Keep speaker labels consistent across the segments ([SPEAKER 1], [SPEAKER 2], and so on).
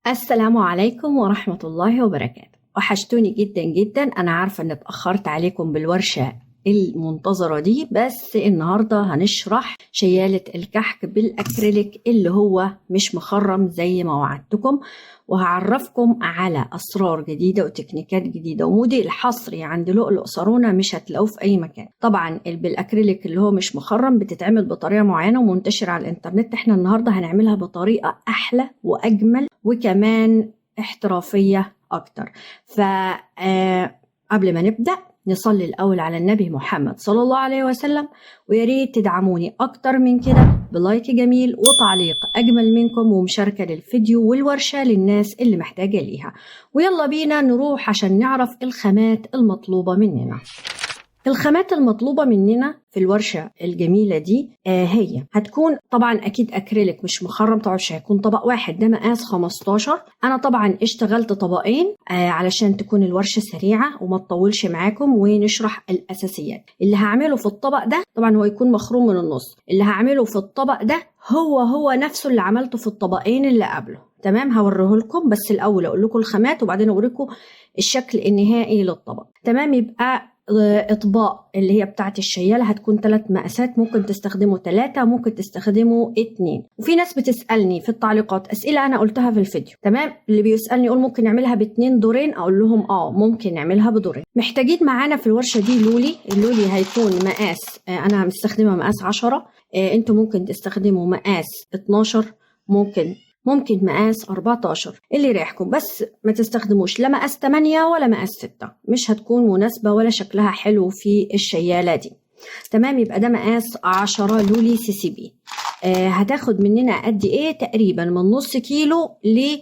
[SPEAKER 1] السلام عليكم ورحمة الله وبركاته. وحشتوني جدا جدا. أنا عارفة أن اتأخرت عليكم بالورشة المنتظرة دي، بس النهاردة هنشرح شيالة الكحك بالأكريليك اللي هو مش مخرم زي ما وعدتكم، وهعرفكم على أسرار جديدة وتكنيكات جديدة وموديل حصري عند لؤلؤ سارونا مش هتلاقوه في أي مكان. طبعا بالأكريليك اللي هو مش مخرم بتتعمل بطريقة معينة ومنتشرة على الإنترنت، احنا النهاردة هنعملها بطريقة أحلى وأجمل وكمان احترافية أكتر. فقبل ما نبدأ نصلي الأول على النبي محمد صلى الله عليه وسلم، ويا ريت تدعموني أكتر من كده ب like جميل وتعليق أجمل منكم ومشاركة للفيديو والورشة للناس اللي محتاجة ليها. ويلا بينا نروح عشان نعرف الخامات المطلوبة مننا. الخامات المطلوبة مننا في الورشة الجميلة دي هي هتكون طبعا أكيد أكريليك مش مخرم، طبعا مش هيكون طبق واحد، ده مقاس 15. أنا طبعا اشتغلت طبقين علشان تكون الورشة سريعة وما تطولش معاكم ونشرح الأساسيات. اللي هعمله في الطبق ده طبعا هو يكون مخروم من النص، اللي هعمله في الطبق ده هو نفسه اللي عملته في الطبقين اللي قبله، تمام؟ هوريه لكم، بس الأول أقول لكم الخامات وبعدين أوريكم الشكل النهائي للطبق، تمام؟ يبقى اطباق اللي هي بتاعت الشياله هتكون 3 مقاسات، ممكن تستخدموا 3 ممكن تستخدموا 2. وفي ناس بتسالني في التعليقات اسئلة انا قلتها في الفيديو، تمام؟ اللي بيسالني يقول ممكن نعملها ب2 دورين، اقول لهم ممكن نعملها بدورين. محتاجين معانا في الورشة دي لولي، اللولي هيكون مقاس، انا مستخدمة مقاس 10، انتوا ممكن تستخدموا مقاس 12، ممكن مقاس 14، اللي يريحكم، بس ما تستخدموش لا مقاس 8 ولا مقاس 6، مش هتكون مناسبة ولا شكلها حلو في الشيالة دي، تمام؟ يبقى ده مقاس 10 لولي CCB. هتاخد مننا قد ايه؟ تقريبا من نص كيلو ل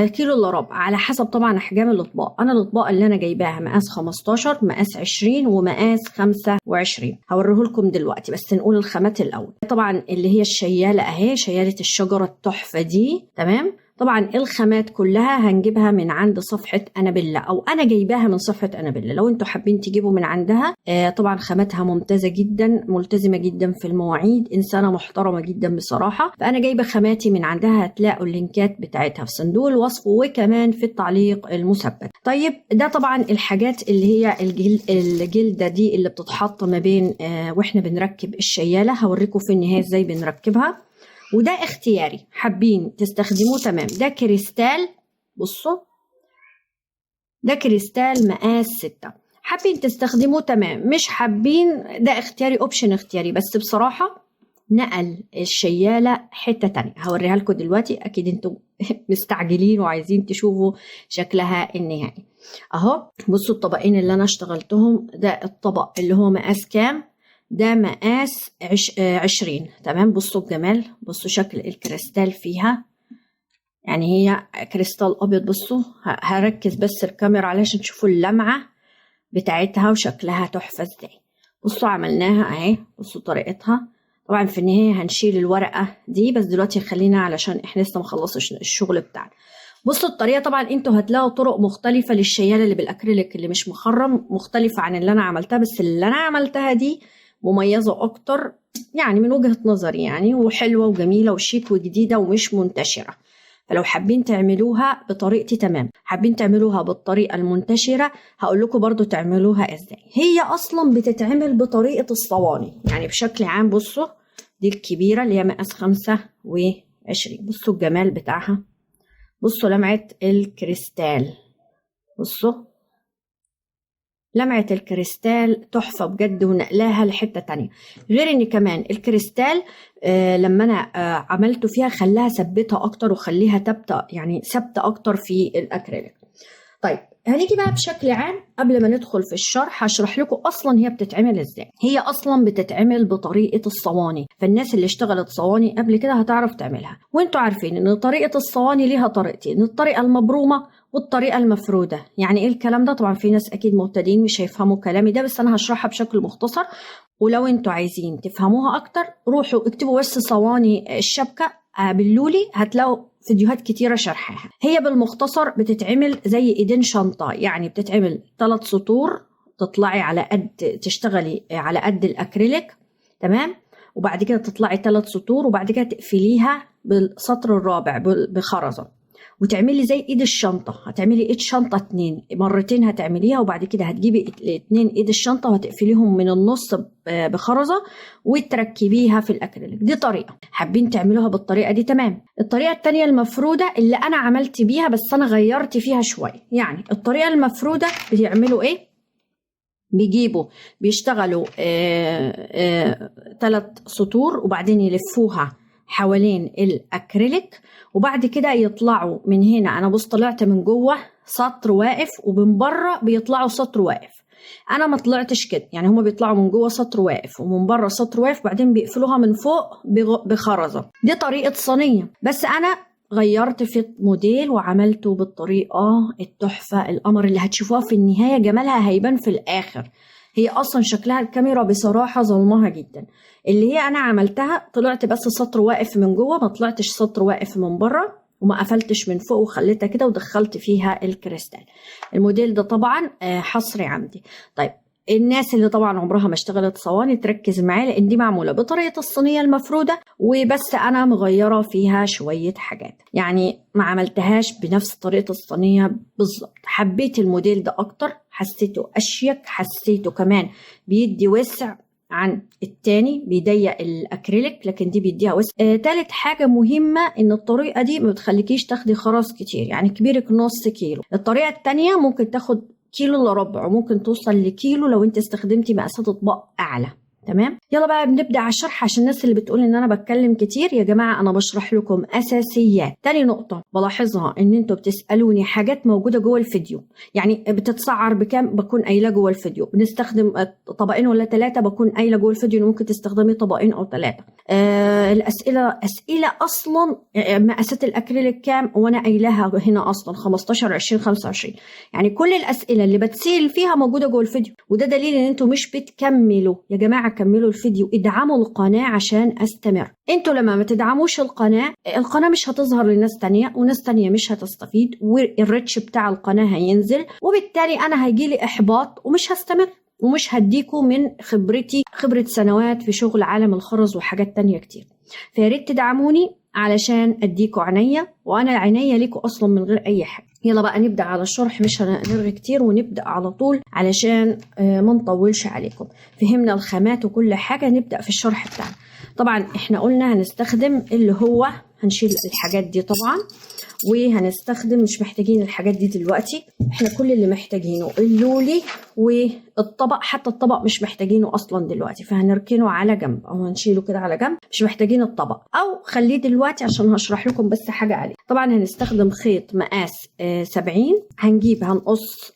[SPEAKER 1] كيلو الا ربع، على حسب طبعا احجام الاطباق. انا الاطباق اللي انا جايباها مقاس 15، مقاس 20، ومقاس 25، هوريه لكم دلوقتي، بس نقول الخامات الاول. طبعا اللي هي الشياله اهي، شياله الشجرة التحفة دي، تمام؟ طبعا الخامات كلها هنجيبها من عند صفحة أنابيلا، أو أنا جايباها من صفحة أنابيلا، لو انتوا حابين تجيبوا من عندها. طبعا خاماتها ممتازة جدا، ملتزمة جدا في المواعيد، إنسانة محترمة جدا بصراحة، فأنا جايبة خاماتي من عندها. هتلاقوا اللينكات بتاعتها في صندوق الوصف وكمان في التعليق المثبت. طيب ده طبعا الحاجات اللي هي الجلدة دي اللي بتتحط ما بين واحنا بنركب الشيالة، هوريكم في النهاية ازاي بنركبها، وده اختياري حابين تستخدموه، تمام. ده كريستال، بصوا ده كريستال مقاس 6، حابين تستخدموه تمام، مش حابين ده اختياري، option اختياري، بس بصراحة نقل الشيالة حتة تانية، هوريها لكم دلوقتي، اكيد انتم مستعجلين وعايزين تشوفوا شكلها النهائي اهو. بصوا الطبقين اللي انا اشتغلتهم، ده الطبق اللي هو مقاس كام؟ ده مقاس 20، تمام؟ بصوا الجمال، بصوا شكل الكريستال فيها، يعني هي كريستال ابيض. بصوا هركز بس الكاميرا علشان تشوفوا اللمعة بتاعتها وشكلها تحفة ازاي. بصوا عملناها اهي، بصوا طريقتها. طبعا في النهاية هنشيل الورقة دي، بس دلوقتي خلينا علشان احنا لسه مخلصش الشغل بتاعنا. بصوا الطريقة، طبعا انتوا هتلاقوا طرق مختلفة للشيالة اللي بالاكريليك اللي مش مخرم، مختلفة عن اللي انا عملتها، بس اللي انا عملتها دي مميزة أكتر يعني من وجهة نظري، يعني وحلوة وجميلة وشيك وجديدة ومش منتشرة. فلو حابين تعملوها بطريقتي تمام، حابين تعملوها بالطريقة المنتشرة هقول لكم برضو تعملوها ازاي. هي أصلا بتتعمل بطريقة الصواني يعني بشكل عام. بصوا دي الكبيرة اللي هي مقاس 25، بصوا الجمال بتاعها، بصوا لمعة الكريستال، بصوا لمعة الكريستال تحفة بجد، ونقلاها لحتة تانية. غير ان كمان الكريستال لما انا عملته فيها خلاها ثبتها اكتر وخليها ثابتة، يعني ثابتة اكتر في الاكريليك. طيب هنيجي بقى بشكل عام قبل ما ندخل في الشرح هشرح لكم اصلا هي بتتعمل ازاي. هي اصلا بتتعمل بطريقة الصواني، فالناس اللي اشتغلت صواني قبل كده هتعرف تعملها، وانتوا عارفين ان طريقه الصواني ليها طريقتين، الطريقة المبرومه والطريقة المفروده. يعني ايه الكلام ده؟ طبعا في ناس اكيد مبتدئين مش هيفهموا كلامي ده، بس انا هشرحها بشكل مختصر، ولو انتوا عايزين تفهموها اكتر روحوا اكتبوا بس صواني الشبكة باللولي، هتلاقوا فيديوهات كتيرة شرحها. هي بالمختصر بتتعمل زي ايدين شنطة، يعني بتتعمل 3 سطور، تطلعي على قد تشتغلي على قد الاكريليك، تمام؟ وبعد كده تطلعي 3 سطور، وبعد كده تقفليها بالسطر الرابع بخرزة. وتعملي زي ايد الشنطة، هتعملي ايد شنطه 2 مرتين هتعمليها، وبعد كده هتجيبي 2 ايد الشنطة وهتقفليهم من النص بخرزه وتركبيها في الاكريليك. دي طريقه حابين تعملوها بالطريقة دي، تمام. الطريقة الثانية المفروده اللي انا عملت بيها بس انا غيرت فيها شوية. يعني الطريقة المفروده بيعملوا ايه؟ بيجيبوا بيشتغلوا 3 سطور وبعدين يلفوها حوالين الاكريليك، وبعد كده يطلعوا من هنا. انا بص طلعت من جوه سطر واقف ومن بره بيطلعوا سطر واقف. انا ما طلعتش كده، يعني هما بيطلعوا من جوه سطر واقف ومن بره سطر واقف، بعدين بيقفلوها من فوق بخرزه. دي طريقه صينية، بس انا غيرت في الموديل وعملته بالطريقة التحفة القمر اللي هتشوفوها في النهاية، جمالها هيبان في الاخر. هي اصلا شكلها الكاميرا بصراحة ظلمها جدا. اللي هي انا عملتها طلعت بس سطر واقف من جوه، ما طلعتش سطر واقف من بره، وما قفلتش من فوق وخليتها كده ودخلت فيها الكريستال. الموديل ده طبعا حصري عندي. طيب الناس اللي طبعا عمرها ما اشتغلت صواني تركز معايا، لان دي معمولة بطريقة الصينية المفروده، وبس انا مغيرة فيها شوية حاجات، يعني ما عملتهاش بنفس طريقه الصينية بالظبط. حبيت الموديل ده اكتر، حسيته اشيك، حسيته كمان بيدي وسع عن التاني، بيضيق الاكريليك لكن دي بيديها وسع. تالت حاجة مهمة ان الطريقة دي ما بتخليكيش تاخدي خرز كتير، يعني كبيرك نص كيلو. الطريقة التانية ممكن تاخد كيلو الا ربع، وممكن توصل لكيلو لو انت استخدمتي مقاسات اطباق اعلى. تمام، يلا بقى بنبدا على الشرح عشان الناس اللي بتقول ان انا بتكلم كتير. يا جماعة انا بشرح لكم اساسيات. تاني نقطة بلاحظها ان انتوا بتسالوني حاجات موجودة جوه الفيديو، يعني بتتسعر بكام بكون قايله جوه الفيديو، بنستخدم طبقين ولا 3 بكون قايله جوه الفيديو ان ممكن تستخدمي طبقين او 3. الاسئلة اسئلة اصلا مقاسات الاكريليك كام وانا قايلاها هنا اصلا 15 20 25، يعني كل الاسئلة اللي بتسال فيها موجودة جوه الفيديو، وده دليل ان انتوا مش بتكملوا. يا جماعة كملوا الفيديو، ادعموا القناة عشان استمر. انتوا لما ما تدعموش القناة، القناة مش هتظهر لناس تانية، وناس تانية مش هتستفيد، وال reach بتاع القناة هينزل، وبالتالي انا هيجيلي احباط ومش هستمر، ومش هديكوا من خبرتي، خبرة سنوات في شغل عالم الخرز وحاجات تانية كتير. فياريت تدعموني علشان اديكوا عينيا، وانا عينيا ليكوا اصلا من غير اي حاجة. يلا بقى نبدأ على الشرح، مش هنرغي كتير ونبدأ على طول علشان ما نطولش عليكم. فهمنا الخامات وكل حاجة، نبدأ في الشرح بتاعنا. طبعا احنا قلنا هنستخدم اللي هو هنشيل الحاجات دي طبعا، وهنستخدم مش محتاجين الحاجات دي دلوقتي، احنا كل اللي محتاجينه اللولي والطبق، حتى الطبق مش محتاجينه اصلا دلوقتي، فهنركنه على جنب او هنشيله كده على جنب، مش محتاجين الطبق، او خليه دلوقتي عشان هشرح لكم بس حاجة عليه. طبعا هنستخدم خيط مقاس 70، هنجيب هنقص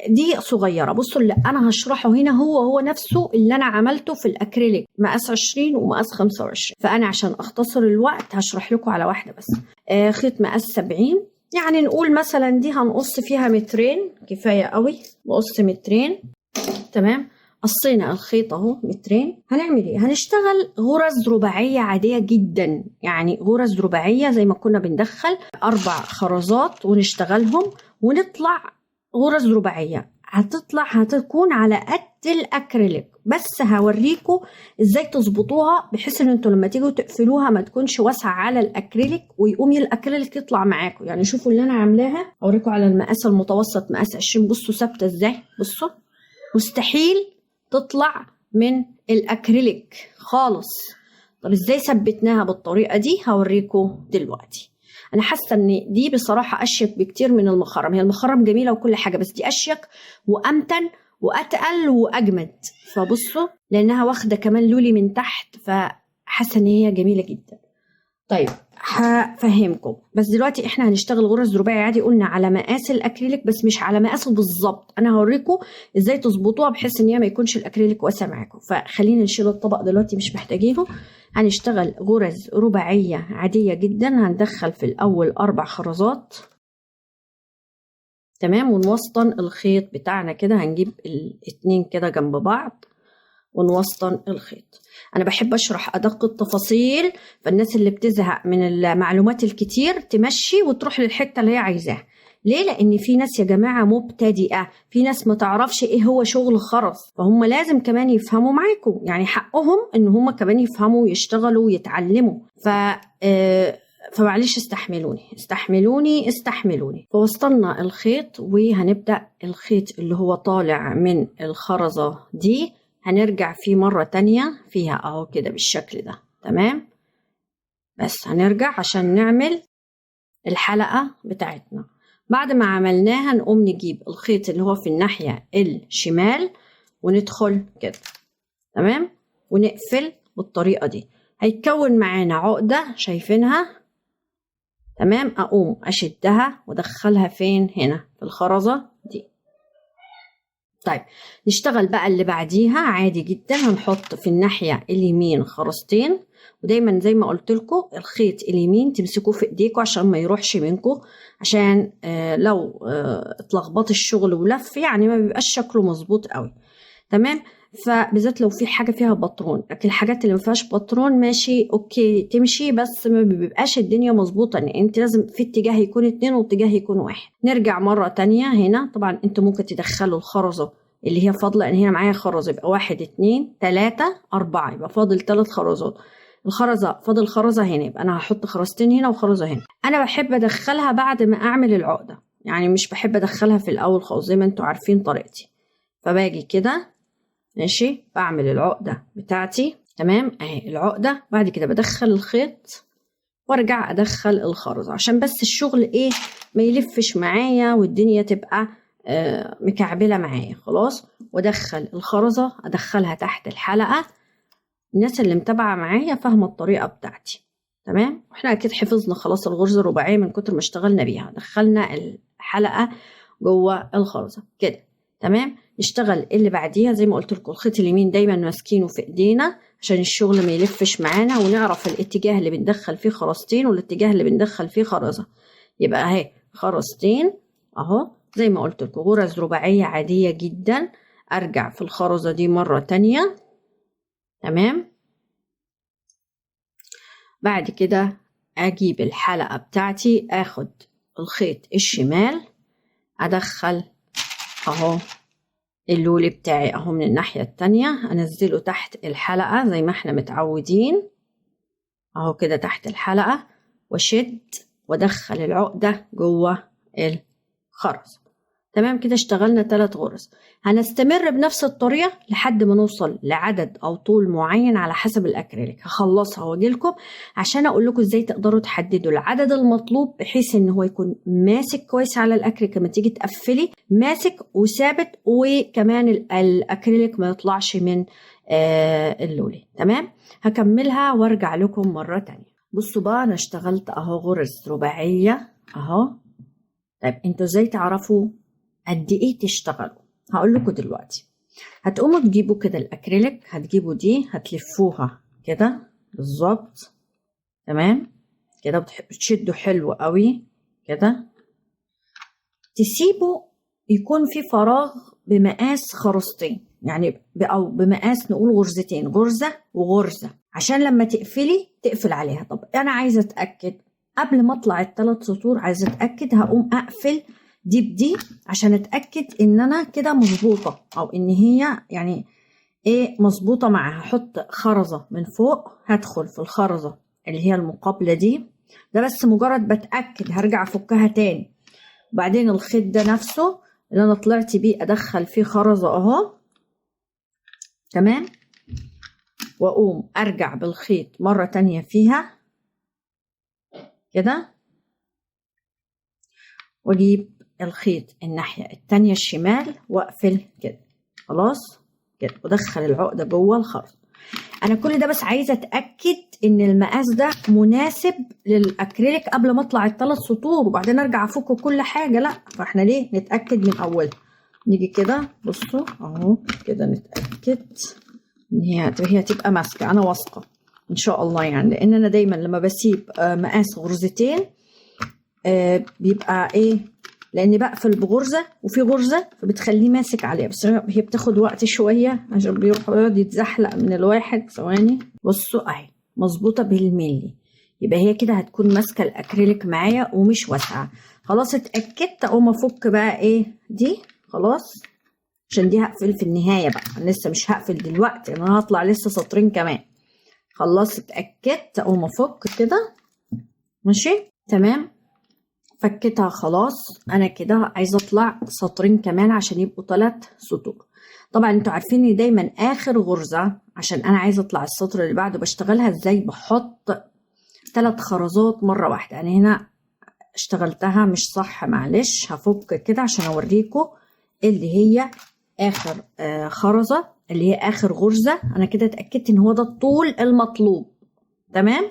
[SPEAKER 1] دي صغيرة. بصوا اللي انا هشرحه هنا هو نفسه اللي انا عملته في الاكريليك مقاس 20 ومقاس 25، فانا عشان اختصر الوقت هشرح لكم على واحدة بس. خيط مقاس 70، يعني نقول مثلا دي هنقص فيها مترين، كفاية قوي نقص مترين. تمام، قصينا الخيط اهو مترين. هنعمل ايه؟ هنشتغل غرز رباعية عادية جدا، يعني غرز رباعية زي ما كنا بندخل 4 خرزات ونشتغلهم ونطلع غرز رباعية. هتطلع هتكون على قد الاكريليك، بس هوريكم ازاي تظبطوها بحيث ان انتوا لما تيجوا تقفلوها ما تكونش واسعة على الاكريليك ويقوم الاكريليك يطلع معاكم. يعني شوفوا اللي انا عاملاها، اوريكم على المقاس المتوسط مقاس 20، بصوا ثابتة ازاي، بصوا مستحيل تطلع من الاكريليك خالص. طب ازاي ثبتناها بالطريقة دي؟ هوريكم دلوقتي. انا حاسه ان دي بصراحة اشيك بكتير من المخرم، هي المخرم جميلة وكل حاجة، بس دي اشيك وامتن واتقل واجمد. فبصوا لانها واخده كمان لولي من تحت، فحاسه ان هي جميلة جدا. طيب هفهمكم بس دلوقتي احنا هنشتغل غرز رباعي عادي، قلنا على مقاس الاكريليك بس مش على مقاسه بالظبط. انا هوريكم ازاي تظبطوها بحيث ان هي ما يكونش الاكريليك واسع معاكم. فخلينا نشيل الطبق دلوقتي مش محتاجينه. هنشتغل غرز رباعية عادية جدا، هندخل في الاول 4 خرزات، تمام، ونوسطن الخيط بتاعنا كده، هنجيب الاتنين كده جنب بعض ونوسطن الخيط. انا بحب اشرح ادق التفاصيل، فالناس اللي بتزهق من المعلومات الكتير تمشي وتروح للحتة اللي هي عايزاها. ليه؟ لان في ناس يا جماعة مبتدئة، في ناس ما تعرفش ايه هو شغل خرز، فهم لازم كمان يفهموا معاكم، يعني حقهم ان هم كمان يفهموا ويشتغلوا ويتعلموا. ف فمعلش استحملوني استحملوني استحملوني. فوصلنا الخيط، وهنبدأ الخيط اللي هو طالع من الخرزة دي هنرجع فيه مرة تانية فيها اهو كده بالشكل ده. تمام، بس هنرجع عشان نعمل الحلقة بتاعتنا. بعد ما عملناها نقوم نجيب الخيط اللي هو في الناحية الشمال وندخل كده. تمام، ونقفل بالطريقة دي. هيتكون معانا عقدة شايفينها. تمام، اقوم اشدها وادخلها فين؟ هنا في الخرزة دي. طيب نشتغل بقى اللي بعديها عادي جدا. هنحط في الناحية اليمين خرزتين، ودايما زي ما قلت لكم الخيط اليمين تمسكوه في ايديكم عشان ما يروحش منكم، عشان لو اتلخبط الشغل ولف يعني ما بيبقاش شكله مظبوط قوي. تمام، فبالذات لو في حاجة فيها بطرون، لكن الحاجات اللي ما فيهاش بطرون ماشي okay تمشي، بس ما بيبقاش الدنيا مظبوطة، ان انت لازم في اتجاه يكون 2 واتجاه يكون 1. نرجع مرة تانية هنا. طبعا انتوا ممكن تدخلوا الخرزه اللي هي فاضلة، ان هنا معايا خرزة يبقى 1 2 3 4، يبقى فاضل 3 خرزات. الخرزه فاضل خرزة هنا، يبقى انا هحط خرزتين هنا وخرزه هنا. انا بحب ادخلها بعد ما اعمل العقدة، يعني مش بحب ادخلها في الاول خالص زي ما انتوا عارفين طريقتي. فباجي كده ماشي، بعمل العقدة بتاعتي. تمام، اهي العقدة. بعد كده بدخل الخيط وارجع ادخل الخرزة عشان بس الشغل ايه ما يلفش معايا والدنيا تبقى مكعبلة معايا. خلاص، وادخل الخرزة ادخلها تحت الحلقة. الناس اللي متابعة معايا فاهمة الطريقة بتاعتي. تمام، واحنا اكيد حفظنا خلاص الغرزة الرباعية من كتر ما اشتغلنا بيها. دخلنا الحلقة جوه الخرزة كده. تمام، نشتغل اللي بعديها زي ما قلت لكم الخيط اليمين دايما ماسكينه في ايدينا عشان الشغل ما يلفش معانا، ونعرف الاتجاه اللي بندخل فيه خرزتين والاتجاه اللي بندخل فيه خرزة. يبقى اهي خرزتين اهو زي ما قلت لكم، غرز رباعية عادية جدا. ارجع في الخرزة دي مرة تانية. تمام، بعد كده اجيب الحلقة بتاعتي، اخد الخيط الشمال ادخل اهو اللولي بتاعي اهو من الناحية التانية، انزله تحت الحلقة زي ما احنا متعودين اهو كده تحت الحلقة، واشد وادخل العقدة جوه الخرز. تمام كده اشتغلنا 3 غرز. هنستمر بنفس الطريقة لحد ما نوصل لعدد او طول معين على حسب الاكريليك. هخلصها واجيلكم عشان اقول لكم ازاي تقدروا تحددوا العدد المطلوب بحيث ان هو يكون ماسك كويس على الاكريليك لما تيجي تقفلي، ماسك وثابت، وكمان الاكريليك ما يطلعش من اللولي. تمام، هكملها وارجع لكم مرة تانية. بصوا بقى انا اشتغلت اهو غرز رباعية اهو. طيب انتوا ازاي تعرفوا قد ايه تشتغلوا؟ هقول لكم دلوقتي. هتقوموا تجيبوا كده الاكريليك، هتجيبوا دي هتلفوها كده بالظبط. تمام كده، بتشدوا حلو قوي كده، تسيبوا يكون في فراغ بمقاس خرزتين يعني، او بمقاس نقول غرزتين، غرزة وغرزة، عشان لما تقفلي تقفل عليها. طب انا عايزة اتاكد قبل ما اطلع ال3 سطور، عايزة اتاكد، هقوم اقفل دي بدي عشان اتاكد ان انا كده مظبوطة، او ان هي يعني ايه مظبوطة معاها. هحط خرزة من فوق، هدخل في الخرزه اللي هي المقابلة دي، ده بس مجرد بتاكد، هرجع افكها تاني. وبعدين الخيط ده نفسه اللي انا طلعت بيه ادخل فيه خرزة اهو. تمام، واقوم ارجع بالخيط مرة تانية فيها كده، واجيب الخيط الناحية التانية الشمال واقفل كده. خلاص كده، وادخل العقدة جوه الخرز. انا كل ده بس عايزة اتأكد ان المقاس ده مناسب للاكريليك قبل ما اطلع ال3 سطور وبعدين ارجع افك كل حاجة. لا، فاحنا ليه نتأكد من اولها. نيجي كده بصوا اهو كده نتأكد ان هي هتبقى ماسكة. انا واثقة ان شاء الله يعني، لان انا دايما لما بسيب مقاس غرزتين بيبقى ايه، لاني بقفل بغرزه وفي غرزه فبتخليه ماسك عليها، بس هي بتاخد وقت شوية عشان بيروح يقعد يتزحلق من الواحد. ثواني، بصوا اهي مظبوطة بالملي، يبقى هي كده هتكون ماسكه الاكريليك معايا ومش واسعة. خلاص اتاكدت، اقوم افك بقى ايه دي خلاص، عشان دي هقفل في النهاية بقى، انا لسه مش هقفل دلوقتي، انا هطلع لسه سطرين كمان. خلاص اتاكدت، اقوم افك كده ماشي تمام. فكتها خلاص. انا كده عايزه اطلع سطرين كمان عشان يبقوا 3 سطور. طبعا انتوا عارفين ان دايما اخر غرزه عشان انا عايزه اطلع السطر اللي بعده بشتغلها ازاي؟ بحط 3 خرزات مرة واحدة. انا هنا اشتغلتها مش صح، معلش هفك كده عشان اوريكم اللي هي اخر خرزة، اللي هي اخر غرزه. انا كده اتاكدت ان هو ده الطول المطلوب، تمام،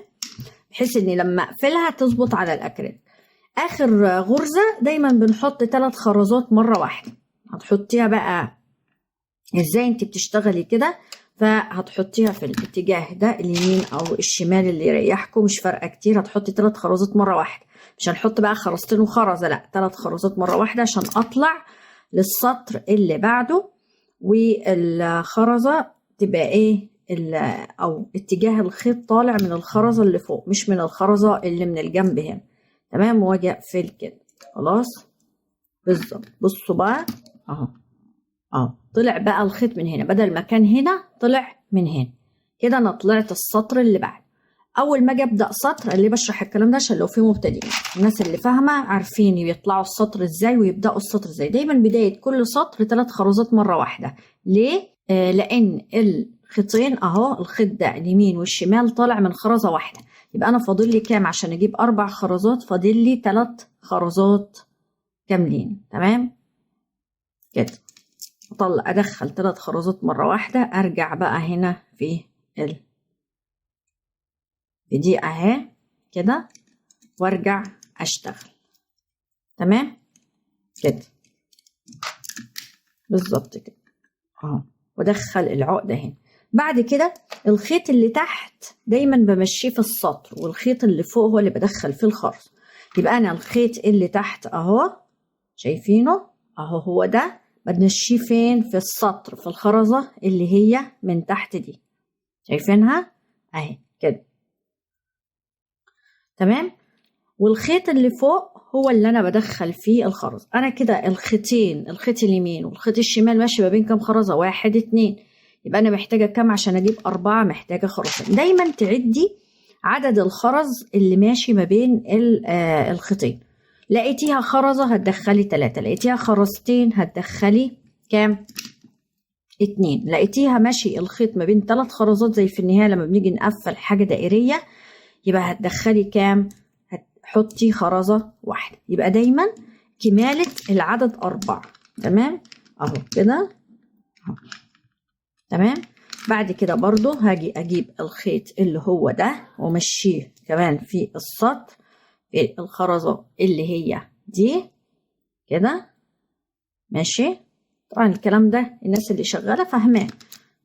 [SPEAKER 1] بحيث ان لما اقفلها تظبط على الاكريليك. اخر غرزه دايما بنحط 3 خرزات مرة واحدة. هتحطيها بقى ازاي؟ انت بتشتغلي كده، فهتحطيها في الاتجاه ده اليمين او الشمال اللي يريحكم، مش فارقه كتير. هتحطي 3 خرزات مرة واحدة، مش هنحط بقى خرزتين وخرزه، لا، 3 خرزات مرة واحدة عشان اطلع للسطر اللي بعده. والخرزه تبقى ايه؟ او اتجاه الخيط طالع من الخرزه اللي فوق، مش من الخرزه اللي من الجنب هنا، تمام. واجي اقفل كده خلاص بالظبط. بصوا بقى اهو، طلع بقى الخيط من هنا، بدل ما كان هنا طلع من هنا كده. انا طلعت السطر اللي بعد. اول ما اجي ابدا سطر، اللي بشرح الكلام ده عشان لو في مبتدئين، الناس اللي فاهمه عارفين يطلعوا السطر ازاي ويبداوا السطر ازاي. دايما بداية كل سطر 3 خرزات مرة واحدة. ليه؟ لان الخيطين اهو، الخيط ده اليمين والشمال طالع من خرزة واحدة، يبقى انا فاضل لي كام عشان اجيب 4 خرزات؟ فاضل لي 3 خرزات كاملين، تمام كده. اطلع ادخل 3 خرزات مرة واحدة، ارجع بقى هنا في في دي اهي كده، وارجع اشتغل، تمام كده بالظبط كده اهو، وادخل العقدة هنا. بعد كده الخيط اللي تحت دايما بمشيه في السطر، والخيط اللي فوق هو اللي بدخل فيه الخرز. يبقى انا الخيط اللي تحت اهو شايفينه اهو، هو ده بنمشيه فين؟ في السطر، في الخرزة اللي هي من تحت دي، شايفينها اهي كده، تمام. والخيط اللي فوق هو اللي انا بدخل فيه الخرز. انا كده الخيطين، الخيط اليمين والخيط الشمال، ماشي ما بين كام خرزة؟ 1 2. يبقى انا محتاجة كام عشان اجيب 4؟ محتاجة خرزتين. دايما تعدي عدد الخرز اللي ماشي ما بين الخيطين. لقيتيها خرزة هتدخلي 3، لقيتيها خرزتين هتدخلي كام؟ 2. لقيتيها ماشي الخيط ما بين 3 خرزات زي في النهاية لما بنيجي نقفل حاجة دائرية، يبقى هتدخلي كام؟ هتحطي خرزة واحدة. يبقى دايما كمالة العدد 4، تمام اهو كده اهو، تمام. بعد كده برضو هاجي اجيب الخيط اللي هو ده وامشيه كمان في السطر في الخرزة اللي هي دي كده، ماشي. طبعا الكلام ده الناس اللي شغالة فاهماه،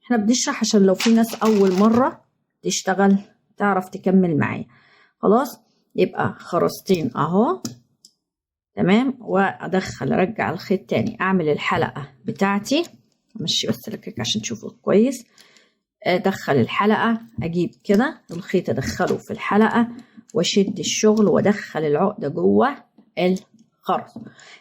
[SPEAKER 1] احنا بنشرح عشان لو في ناس اول مرة تشتغل تعرف تكمل معايا. خلاص يبقى خرزتين اهو، تمام. وادخل ارجع الخيط تاني، اعمل الحلقة بتاعتي، امشي بس لك عشان تشوفوا كويس. ادخل الحلقة، اجيب كده الخيط ادخله في الحلقة واشد الشغل وادخل العقدة جوه الخرز.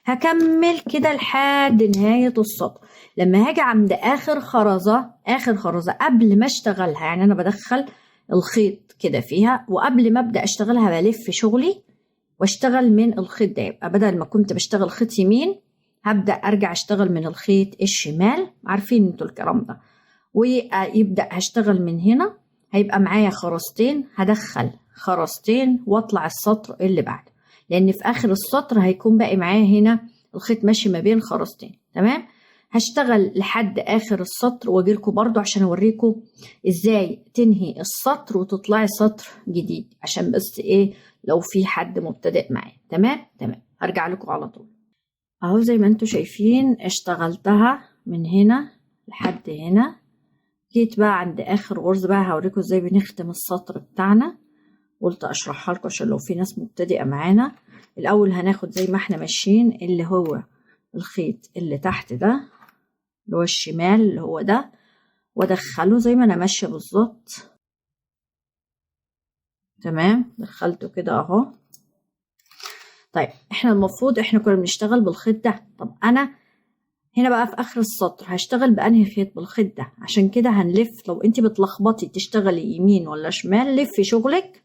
[SPEAKER 1] هكمل كده لحد نهاية السطر. لما هاجي عند اخر خرزة، اخر خرزة قبل ما اشتغلها، يعني انا بدخل الخيط كده فيها وقبل ما ابدا اشتغلها بلف شغلي واشتغل من الخيط ده. يبقى بدل ما كنت بشتغل خيط يمين هبدا ارجع اشتغل من الخيط الشمال، عارفين انتوا الكلام ده. ويبدا هشتغل من هنا، هيبقى معايا خرزتين، هدخل خرزتين واطلع السطر اللي بعده، لان في اخر السطر هيكون باقي معايا هنا الخيط ماشي ما بين خرزتين، تمام. هشتغل لحد اخر السطر واجيلكوا برضو عشان اوريكم ازاي تنهي السطر وتطلعي سطر جديد، عشان بس ايه لو في حد مبتدئ معايا. تمام تمام، هرجع لكم على طول. اهو زي ما انتوا شايفين اشتغلتها من هنا لحد هنا. جيت بقى عند اخر غرزة بقى هوريكم ازاي بنختم السطر بتاعنا، قلت اشرحها لكم عشان لو في ناس مبتدئة معانا. الاول هناخد زي ما احنا ماشيين اللي هو الخيط اللي تحت ده اللي هو الشمال اللي هو ده، وادخله زي ما انا ماشية بالظبط. تمام، دخلته كده اهو. طيب احنا المفروض احنا كنا بنشتغل بالخيط ده، طب انا هنا بقى في اخر السطر هشتغل بانهي خيط؟ بالخيط ده. عشان كده هنلف، لو انت بتلخبطي تشتغلي يمين ولا شمال لفي شغلك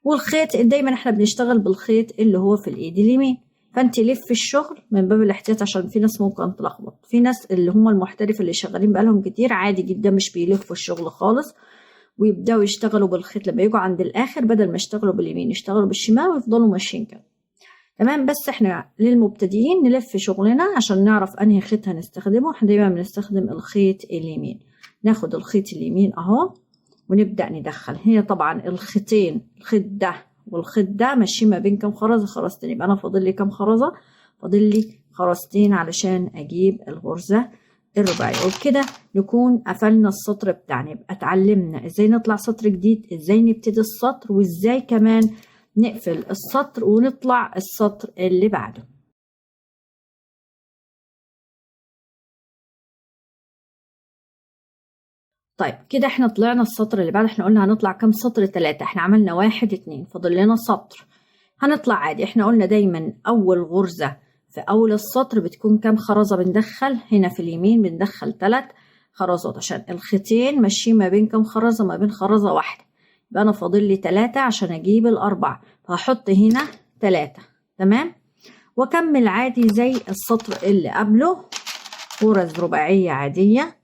[SPEAKER 1] والخيط دايما احنا بنشتغل بالخيط اللي هو في الايد اليمين، فانت لف الشغل من باب الاحتياط عشان في ناس ممكن تلخبط. في ناس اللي هم المحترف اللي شغالين بقالهم كتير عادي جدا مش بيلفوا الشغل خالص، ويبداوا يشتغلوا بالخيط لما يجوا عند الاخر بدل ما يشتغلوا باليمين يشتغلوا بالشمال ويفضلوا ماشيين كده. تمام. بس احنا للمبتدئين نلف شغلنا عشان نعرف انهي خيط هنستخدمه. احنا دايما بنستخدم الخيط اليمين. ناخد الخيط اليمين اهو ونبدأ ندخل. هي طبعا الخيطين، الخيط ده والخيط ده ماشيين ما بين كام خرزة؟ خرزتين. يبقى انا فاضل لي كام خرزة؟ فاضل لي خرزتين علشان اجيب الغرزة الرباعية. وبكده نكون قفلنا السطر بتاعنا. يبقى اتعلمنا ازاي نطلع سطر جديد، ازاي نبتدي السطر، وازاي كمان نقفل السطر ونطلع السطر اللي بعده. طيب كده احنا طلعنا السطر اللي بعده. احنا قلنا هنطلع كام سطر؟ 3. احنا عملنا 1 2، فاضل لنا سطر. هنطلع عادي. احنا قلنا دايما اول غرزة في اول السطر بتكون كام خرزة بندخل؟ هنا في اليمين بندخل 3 خرزات عشان الخيطين ماشيين ما بين كام خرزة؟ ما بين خرزة واحدة. يبقى انا فاضل لي 3 عشان اجيب ال4، فهحط هنا 3. تمام. واكمل عادي زي السطر اللي قبله، غرز رباعية عادية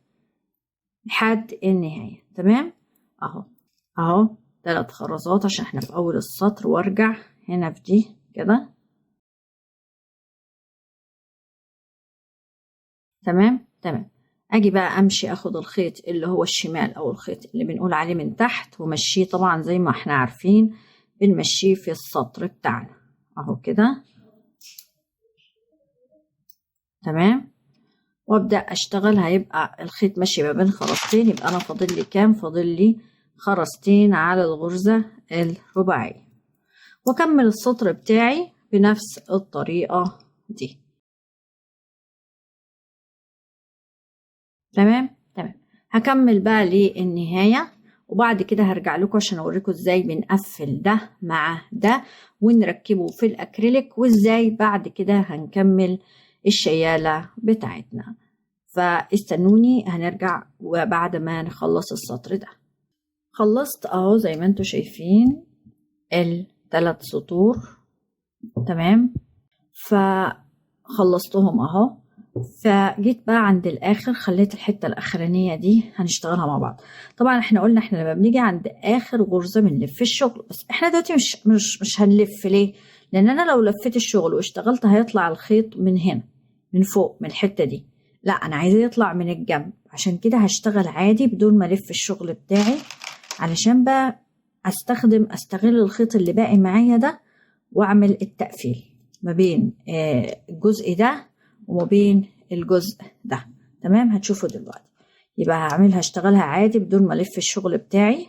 [SPEAKER 1] لحد النهاية. تمام. اهو اهو 3 خرزات عشان احنا في اول السطر، وارجع هنا في دي كده. تمام تمام. اجي بقى امشي اخد الخيط اللي هو الشمال او الخيط اللي بنقول عليه من تحت، ومشيه طبعا زي ما احنا عارفين بنمشيه في السطر بتاعنا اهو كده. تمام. وابدا اشتغل. هيبقى الخيط ماشي ما بين خرزتين، يبقى انا فاضل لي كام؟ فاضل لي خرزتين على الغرزة الرباعية. واكمل السطر بتاعي بنفس الطريقة دي. تمام تمام. هكمل بقى للنهاية، وبعد كده هرجع لكم عشان اوريكم ازاي بنقفل ده مع ده ونركبه في الاكريليك، وازاي بعد كده هنكمل الشيالة بتاعتنا. فاستنوني، هنرجع وبعد ما نخلص السطر ده. خلصت اهو زي ما انتم شايفين ال3 سطور. تمام. فخلصتهم اهو. فجيت بقى عند الاخر، خليت الحتة الاخرانية دي هنشتغلها مع بعض. طبعا احنا قلنا احنا لما بنيجي عند اخر غرزة بنلف الشغل، بس احنا دلوقتي مش هنلف. ليه؟ لان انا لو لفيت الشغل واشتغلت هيطلع الخيط من هنا من فوق من الحتة دي. لا، انا عايزاه يطلع من الجنب، عشان كده هشتغل عادي بدون ما الف الشغل بتاعي، علشان بقى استغل الخيط اللي باقي معايا ده واعمل التقفيل ما بين الجزء ده وما بين الجزء ده. تمام. هتشوفوا دلوقتي. يبقى هشتغلها عادي بدون ما الف الشغل بتاعي.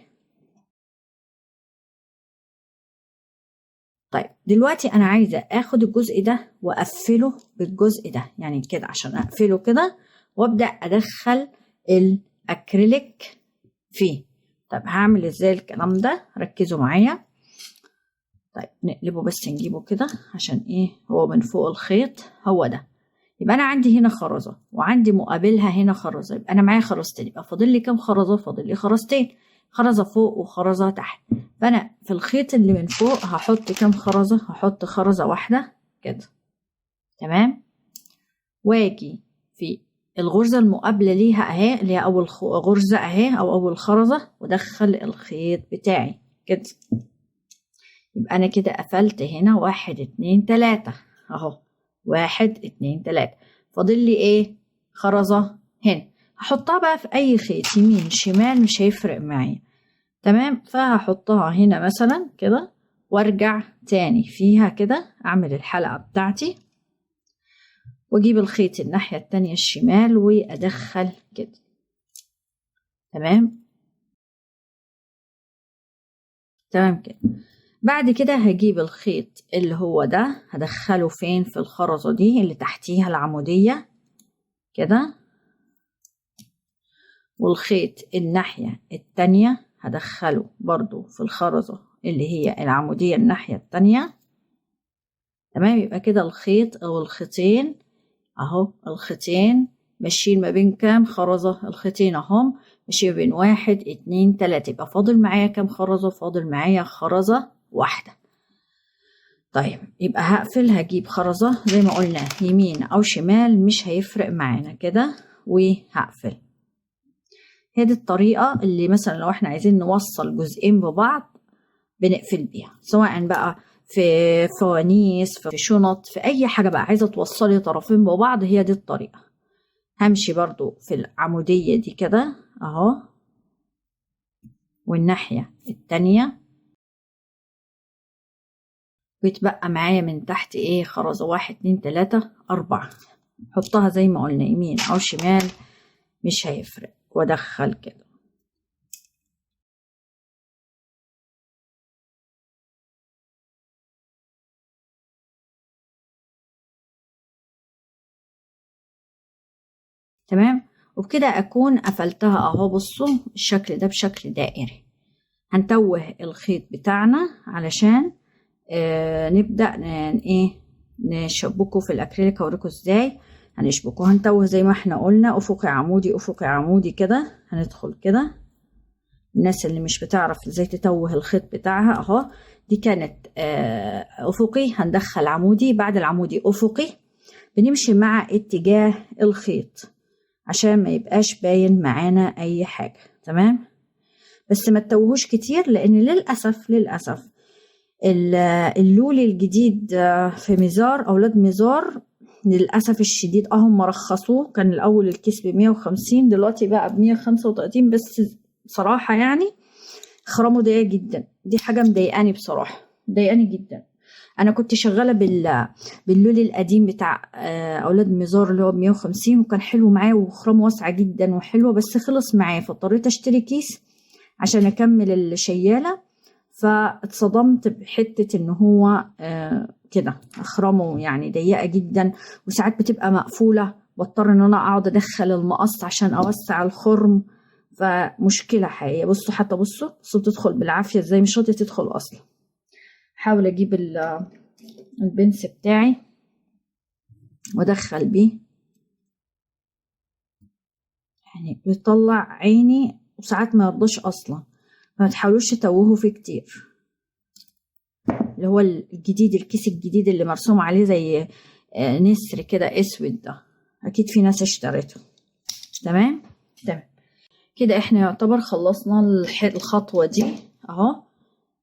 [SPEAKER 1] طيب دلوقتي انا عايزه اخد الجزء ده واقفله بالجزء ده، يعني كده عشان اقفله كده وابدا ادخل الاكريليك فيه. طيب هعمل ازاي الكلام ده؟ ركزوا معايا. طيب نقلبه بس، نجيبه كده عشان ايه؟ هو من فوق الخيط هو ده. يبقى انا عندي هنا خرزة وعندي مقابلها هنا خرزة، يبقى انا معايا خرزتين. يبقى فاضل لي كام خرزة؟ فاضل لي خرزتين، خرزة فوق وخرزه تحت. فانا في الخيط اللي من فوق هحط كام خرزة؟ هحط خرزة واحدة كده. تمام. واجي في الغرزه المقابلة ليها اهي، اللي هي اول غرزه اهي او اول خرزة، وادخل الخيط بتاعي كده. يبقى انا كده قفلت هنا 1 2 3 اهو، 1 2 3. فاضل لي ايه؟ خرزة هنا، هحطها بقى في اي خيط يمين شمال مش هيفرق معايا. تمام. فهحطها هنا مثلا كده، وارجع تاني فيها كده، اعمل الحلقة بتاعتي، واجيب الخيط الناحية التانية الشمال وادخل كده. تمام تمام كده. بعد كده هجيب الخيط اللي هو ده، هدخله فين؟ في الخرزة دي اللي تحتيها العمودية كده، والخيط الناحية التانية هدخله برضو في الخرزة اللي هي العمودية الناحية التانية. تمام. يبقى كده الخيط او الخيطين اهو، الخيطين ماشيين ما بين كام خرزة؟ الخيطين اهم ماشيين ما بين 1 2 3. يبقى فاضل معايا كام خرزة؟ فاضل معايا خرزة واحدة. طيب يبقى هقفل، هجيب خرزة زي ما قلنا يمين او شمال مش هيفرق معانا كده، وهقفل. هي دي الطريقة اللي مثلا لو احنا عايزين نوصل جزئين ببعض بنقفل بيها، سواء بقى في فوانيس، في شنط، في اي حاجة بقى عايزة توصلي طرفين ببعض، هي دي الطريقة. همشي برضو في العمودية دي كده اهو، والناحية التانية، ويتبقى معايا من تحت ايه؟ خرزة 1 2 3 4، حطها زي ما قلنا يمين او شمال مش هيفرق، وادخل كده. تمام. وبكده اكون قفلتها اهو. بصوا الشكل ده بشكل دائري. هنتوه الخيط بتاعنا علشان نبدأ ايه نشبكه في الاكريليك. هوريكم ازاي هنشبكه. هنتوه زي ما احنا قلنا افقي عمودي افقي عمودي كده، هندخل كده. الناس اللي مش بتعرف ازاي تتوه الخيط بتاعها اهو، دي كانت افقي، هندخل عمودي، بعد العمودي افقي، بنمشي مع اتجاه الخيط عشان ما يبقاش باين معانا اي حاجة. تمام. بس ما تتوهوش كتير، لان للاسف للاسف اللولي الجديد في ميزار، اولاد ميزار للاسف الشديد هم رخصوه. كان الاول الكيس ب150، دلوقتي بقى ب135، بس بصراحة يعني خرامه ضيقه جدا. دي حاجة مضايقاني بصراحة، مضايقاني جدا. انا كنت شغالة باللولي القديم بتاع اولاد ميزار اللي هو ب150، وكان حلو معايا وخرامه واسعة جدا وحلوه، بس خلص معايا فاضطريت اشتري كيس عشان اكمل الشياله. فاتصدمت بحته ان هو كده اخرامه يعني ضيقه جدا، وساعات بتبقى مقفولة، بضطر ان انا اقعد ادخل المقص عشان اوسع الخرم، فمشكله حقيقية. بصوا حتى بصوا بتدخل بالعافية ازاي، مش راضية تدخل اصلا. حاول اجيب البنس بتاعي وادخل بيه، يعني بيطلع عيني، وساعات ما يرضاش اصلا. ما تحاولوش تتوهوا فيه كتير. اللي هو الجديد، الكيس الجديد اللي مرسوم عليه زي نسر كده اسود، ده اكيد في ناس اشتريته. تمام تمام كده احنا يعتبر خلصنا الخطوة دي اهو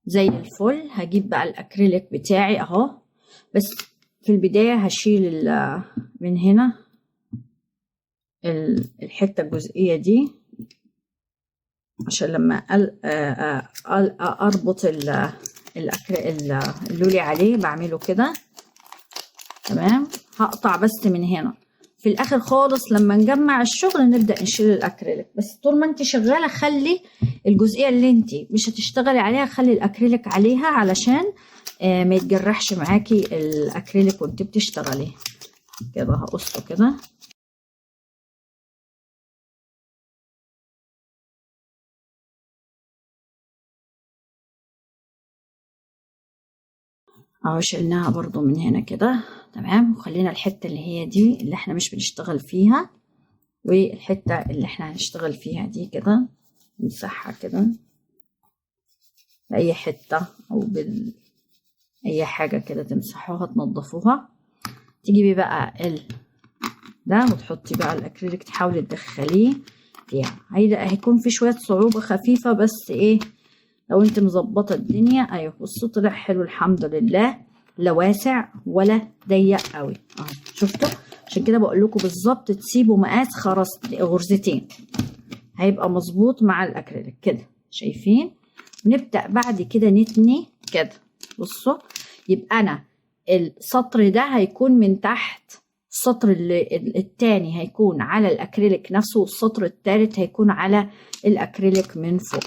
[SPEAKER 1] زي الفل. هجيب بقى الاكريليك بتاعي اهو، بس في البداية هشيل من هنا الحتة الجزئية دي، عشان لما اربط اللولي عليه بعمله كده. تمام. هقطع بس من هنا في الاخر خالص لما نجمع الشغل نبدأ نشيل الاكريليك. بس طول ما انت شغالة خلي الجزئية اللي انت مش هتشتغلي عليها خلي الاكريليك عليها، علشان ما يتجرحش معاكي الاكريليك وانت بتشتغلي كده. هقصه كده. اهو شلناها برضو من هنا كده. تمام. وخلينا الحتة اللي هي دي اللي احنا مش بنشتغل فيها، والحتة اللي احنا هنشتغل فيها دي كده نمسحها كده بأي حتة او بأي حاجة كده، تمسحوها تنضفوها. تجيبي بقى ده وتحطي بقى الاكريليك، تحاولي تدخليه فيها. هيكون في شوية صعوبة خفيفة، بس ايه لو انت مظبطه الدنيا. ايوه بصوا طلع حلو الحمد لله، لا واسع ولا ضيق قوي اهو. شفتوا؟ عشان كده بقول لكم بالظبط تسيبوا مقاس غرزتين، هيبقى مظبوط مع الاكريليك كده. شايفين؟ نبدا بعد كده نتني كده. بصوا يبقى انا السطر ده هيكون من تحت، السطر التاني هيكون على الاكريليك نفسه، والسطر التالت هيكون على الاكريليك من فوق.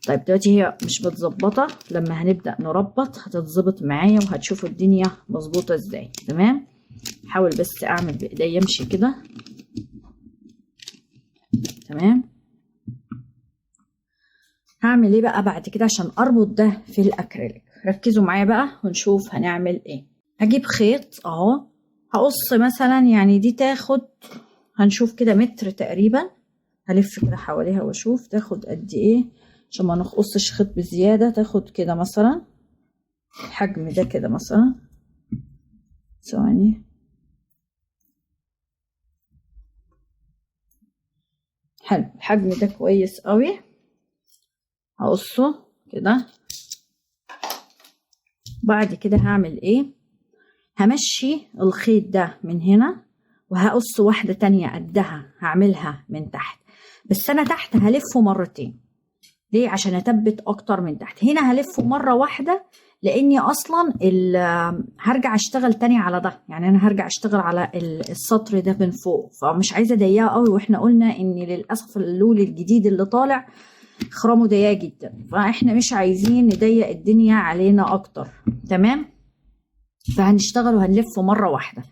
[SPEAKER 1] طيب دلوقتي هي مش متظبطه، لما هنبدا نربط هتتظبط معايا وهتشوفوا الدنيا مظبوطة ازاي. تمام. حاول بس اعمل بايديا امشي كده. تمام. هعمل ايه بقى بعد كده عشان اربط ده في الاكريليك؟ ركزوا معايا بقى ونشوف هنعمل ايه. هجيب خيط اهو، هقص مثلا يعني دي تاخد، هنشوف كده متر تقريبا، هلف كده حواليها واشوف تاخد قد ايه عشان ما نقصش خيط بزيادة. تاخد كده مثلا الحجم ده كده مثلا، ثواني، حلو الحجم ده كويس قوي. هقصه كده. بعد كده هعمل ايه؟ همشي الخيط ده من هنا وهقص واحدة تانية قدها، هعملها من تحت، بس انا تحت هلفه مرتين. ليه؟ عشان اثبت اكتر من تحت. هنا هلفه مرة واحدة لاني اصلا هرجع اشتغل تاني على ده، يعني انا هرجع اشتغل على السطر ده من فوق، فمش عايزة اضيقه قوي. واحنا قلنا ان للاسف اللول الجديد اللي طالع خرامه ضيقه جدا، فاحنا مش عايزين نضيق الدنيا علينا اكتر. تمام؟ فهنشتغل وهنلفه مرة واحدة.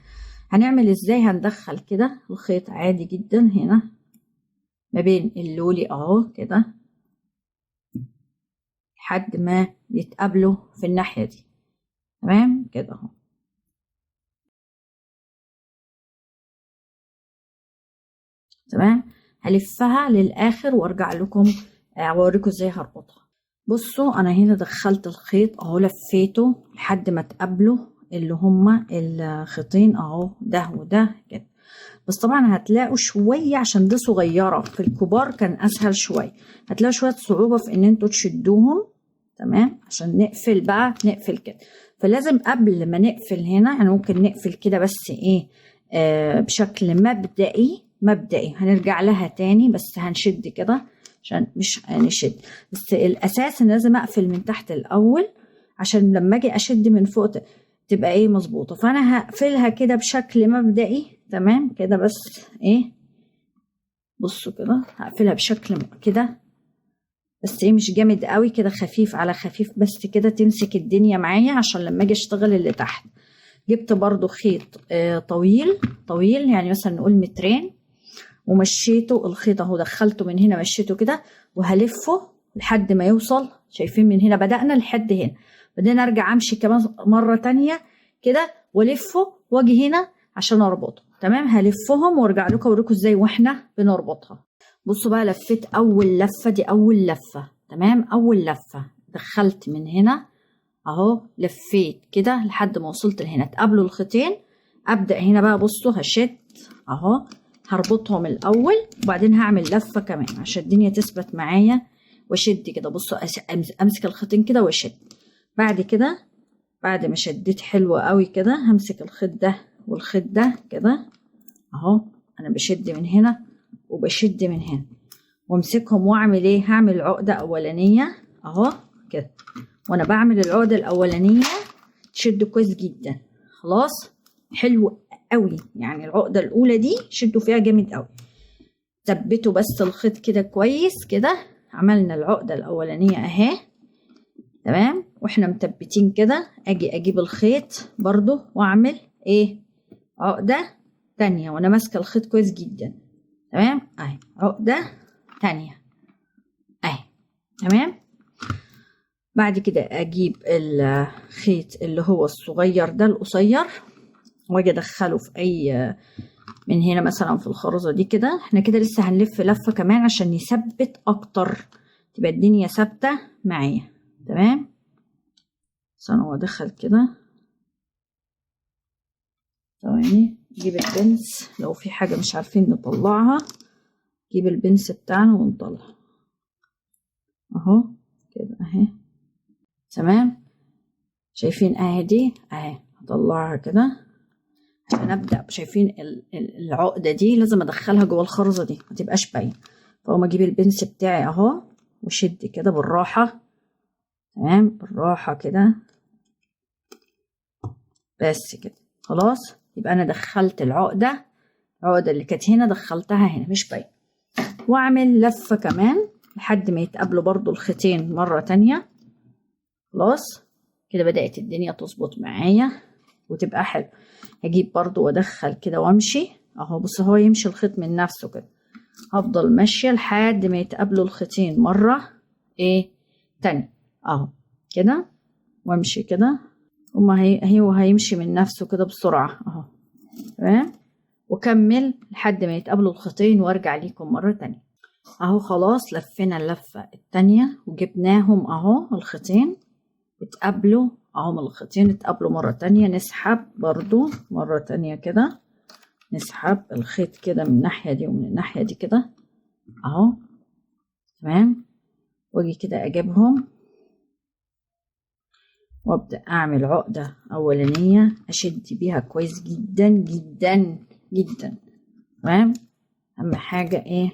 [SPEAKER 1] هنعمل ازاي؟ هندخل كده الخيط عادي جدا هنا ما بين اللولي اهو كده لحد ما يتقابلوا في الناحية دي. تمام كده اهو. تمام، هلفها للاخر وارجع لكم اوريكم ازاي هربطها. بصوا انا هنا دخلت الخيط اهو، لفيته لحد ما تقابلوا اللي هما الخيطين اهو، ده وده كده. بس طبعا هتلاقوا شوية عشان دي صغيرة، في الكبار كان اسهل شوية، هتلاقوا شوية صعوبة في ان انتوا تشدوهم. تمام، عشان نقفل بقى، نقفل كده. فلازم قبل ما نقفل هنا، يعني ممكن نقفل كده بس ايه بشكل مبدئي، هنرجع لها تاني بس هنشد كده عشان مش هنشد، بس الاساس ان لازم اقفل من تحت الاول عشان لما اجي اشد من فوق تبقى ايه مظبوطة. فانا هقفلها كده بشكل مبدئي. تمام كده، بس ايه بصوا كده هقفلها بشكل كده، بس ايه مش جامد قوي كده، خفيف على خفيف بس كده تمسك الدنيا معايا عشان لما اجي اشتغل اللي تحت. جبت برضو خيط طويل طويل، يعني مثلا نقول مترين، ومشيته الخيط اهو، دخلته من هنا مشيته كده، وهلفه لحد ما يوصل. شايفين من هنا بدأنا لحد هنا، بعدين ارجع امشي كمان مرة تانية كده والفه واجي هنا عشان اربطه. تمام، هلفهم وارجع لكم اوريكم ازاي واحنا بنربطها. بصوا بقى، لفيت اول لفة، دي اول لفة. تمام، اول لفة دخلت من هنا اهو، لفيت كده لحد ما وصلت لهنا، اتقابلوا الخيطين. ابدأ هنا بقى، بصوا هشد اهو، هربطهم الاول وبعدين هعمل لفة كمان عشان الدنيا تثبت معايا، واشد كده. بصوا امسك الخيطين كده واشد. بعد كده بعد ما شديت حلو قوي كده، همسك الخيط ده والخيط ده كده اهو، انا بشد من هنا وبشد من هنا، وامسكهم واعمل ايه؟ هعمل عقدة اولانية اهو كده. وانا بعمل العقدة الاولانية تشد كويس جدا. خلاص حلو قوي، يعني العقدة الاولى دي شدوا فيها جامد قوي، ثبتوا بس الخيط كده كويس كده. عملنا العقدة الاولانية اهي. تمام، واحنا مثبتين كده اجي اجيب الخيط برضو واعمل ايه؟ عقدة تانية، وانا ماسكة الخيط كويس جدا. تمام اهي عقدة تانية اهي. تمام، بعد كده اجيب الخيط اللي هو الصغير ده القصير، واجي ادخله في اي من هنا مثلا في الخرزة دي كده. احنا كده لسه هنلف لفة كمان عشان نثبت اكتر، تبقى الدنيا ثابتة معايا. تمام، بس انا هو ادخل كده ثواني، نجيب البنس لو في حاجة مش عارفين نطلعها، نجيب البنس بتاعنا ونطلع اهو كده اهي. تمام، شايفين اهي دي اهي، هطلعها كده عشان ابدا. شايفين العقدة دي لازم ادخلها جوه الخرزة دي ما تبقاش باينة، فاقوم اجيب البنس بتاعي اهو وشد كده بالراحة. تمام، بالراحة كده بس كده. خلاص، يبقى انا دخلت العقدة، العقدة اللي كانت هنا دخلتها هنا مش باينة، واعمل لفة كمان لحد ما يتقابلوا برضو الخيطين مرة تانية. خلاص كده بدأت الدنيا تظبط معايا وتبقى حلو. هجيب برضو وادخل كده وامشي اهو. بص هو يمشي الخيط من نفسه كده، هفضل ماشية لحد ما يتقابلوا الخيطين مرة ايه تانية اهو كده، وامشي كده. هما هو هيمشي من نفسه كده بسرعة اهو. تمام، وكمل لحد ما يتقابلوا الخيطين وارجع ليكم مرة تانية اهو. خلاص لفينا اللفة التانية وجبناهم اهو، الخيطين اتقابلوا
[SPEAKER 2] اهم الخيطين اتقابلوا مرة تانية. نسحب برضو مرة تانية كده، نسحب الخيط كده من الناحية دي ومن الناحية دي كده اهو. تمام. واجي كده اجيبهم وابدأ اعمل عقدة اولانية اشد بيها كويس جدا جدا جدا. تمام. اهم حاجة ايه،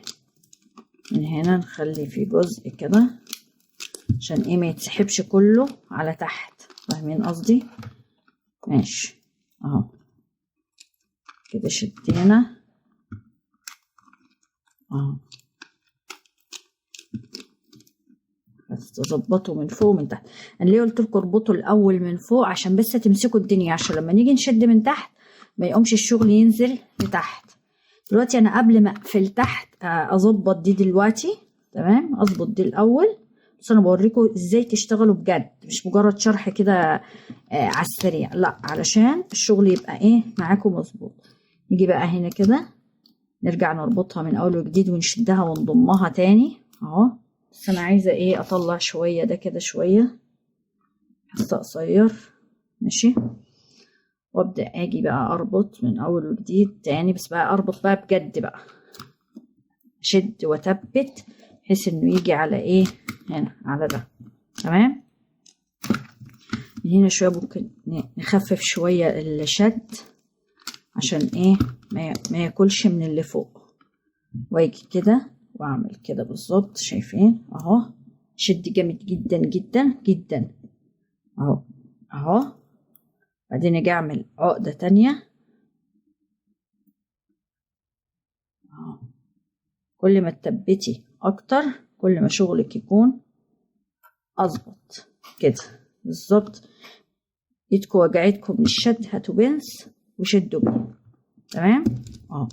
[SPEAKER 2] من هنا نخلي في جزء كده عشان ايه ما يتسحبش كله على تحت، فاهمين قصدي؟ ماشي اهو كده شدينا اهو، بس تظبطوا من فوق ومن تحت. انا ليه قلت لكم اربطوا الاول من فوق؟ عشان بس تمسكوا الدنيا، عشان لما نيجي نشد من تحت ما يقومش الشغل ينزل لتحت. دلوقتي انا قبل ما اقفل تحت اظبط دي دلوقتي. تمام، اظبط دي الاول، بس انا بوريكم ازاي تشتغلوا بجد، مش مجرد شرح كده على السريع، لا، علشان الشغل يبقى ايه معاكم مظبوط. نيجي بقى هنا كده نرجع نربطها من اول وجديد ونشدها ونضمها تاني اهو. بس انا عايزه ايه اطلع شوية ده كده شوية حتى قصير. ماشي. وابدا اجي بقى اربط من اول وجديد تاني، بس بقى اربط بقى بجد بقى، شد وثبت بحيث انه يجي على ايه هنا على ده. تمام. من هنا شوية ممكن نخفف شوية الشد عشان ايه ما ياكلش من اللي فوق. واجي كده واعمل كده بالظبط، شايفين اهو، شد جامد جدا جدا جدا اهو اهو. بعدين اجي اعمل عقدة تانية اهو. كل ما تثبتي اكتر كل ما شغلك يكون اظبط كده بالظبط. ايدكم وجعتكم من الشد هاتوا بنس وشدوا بيه. تمام اهو،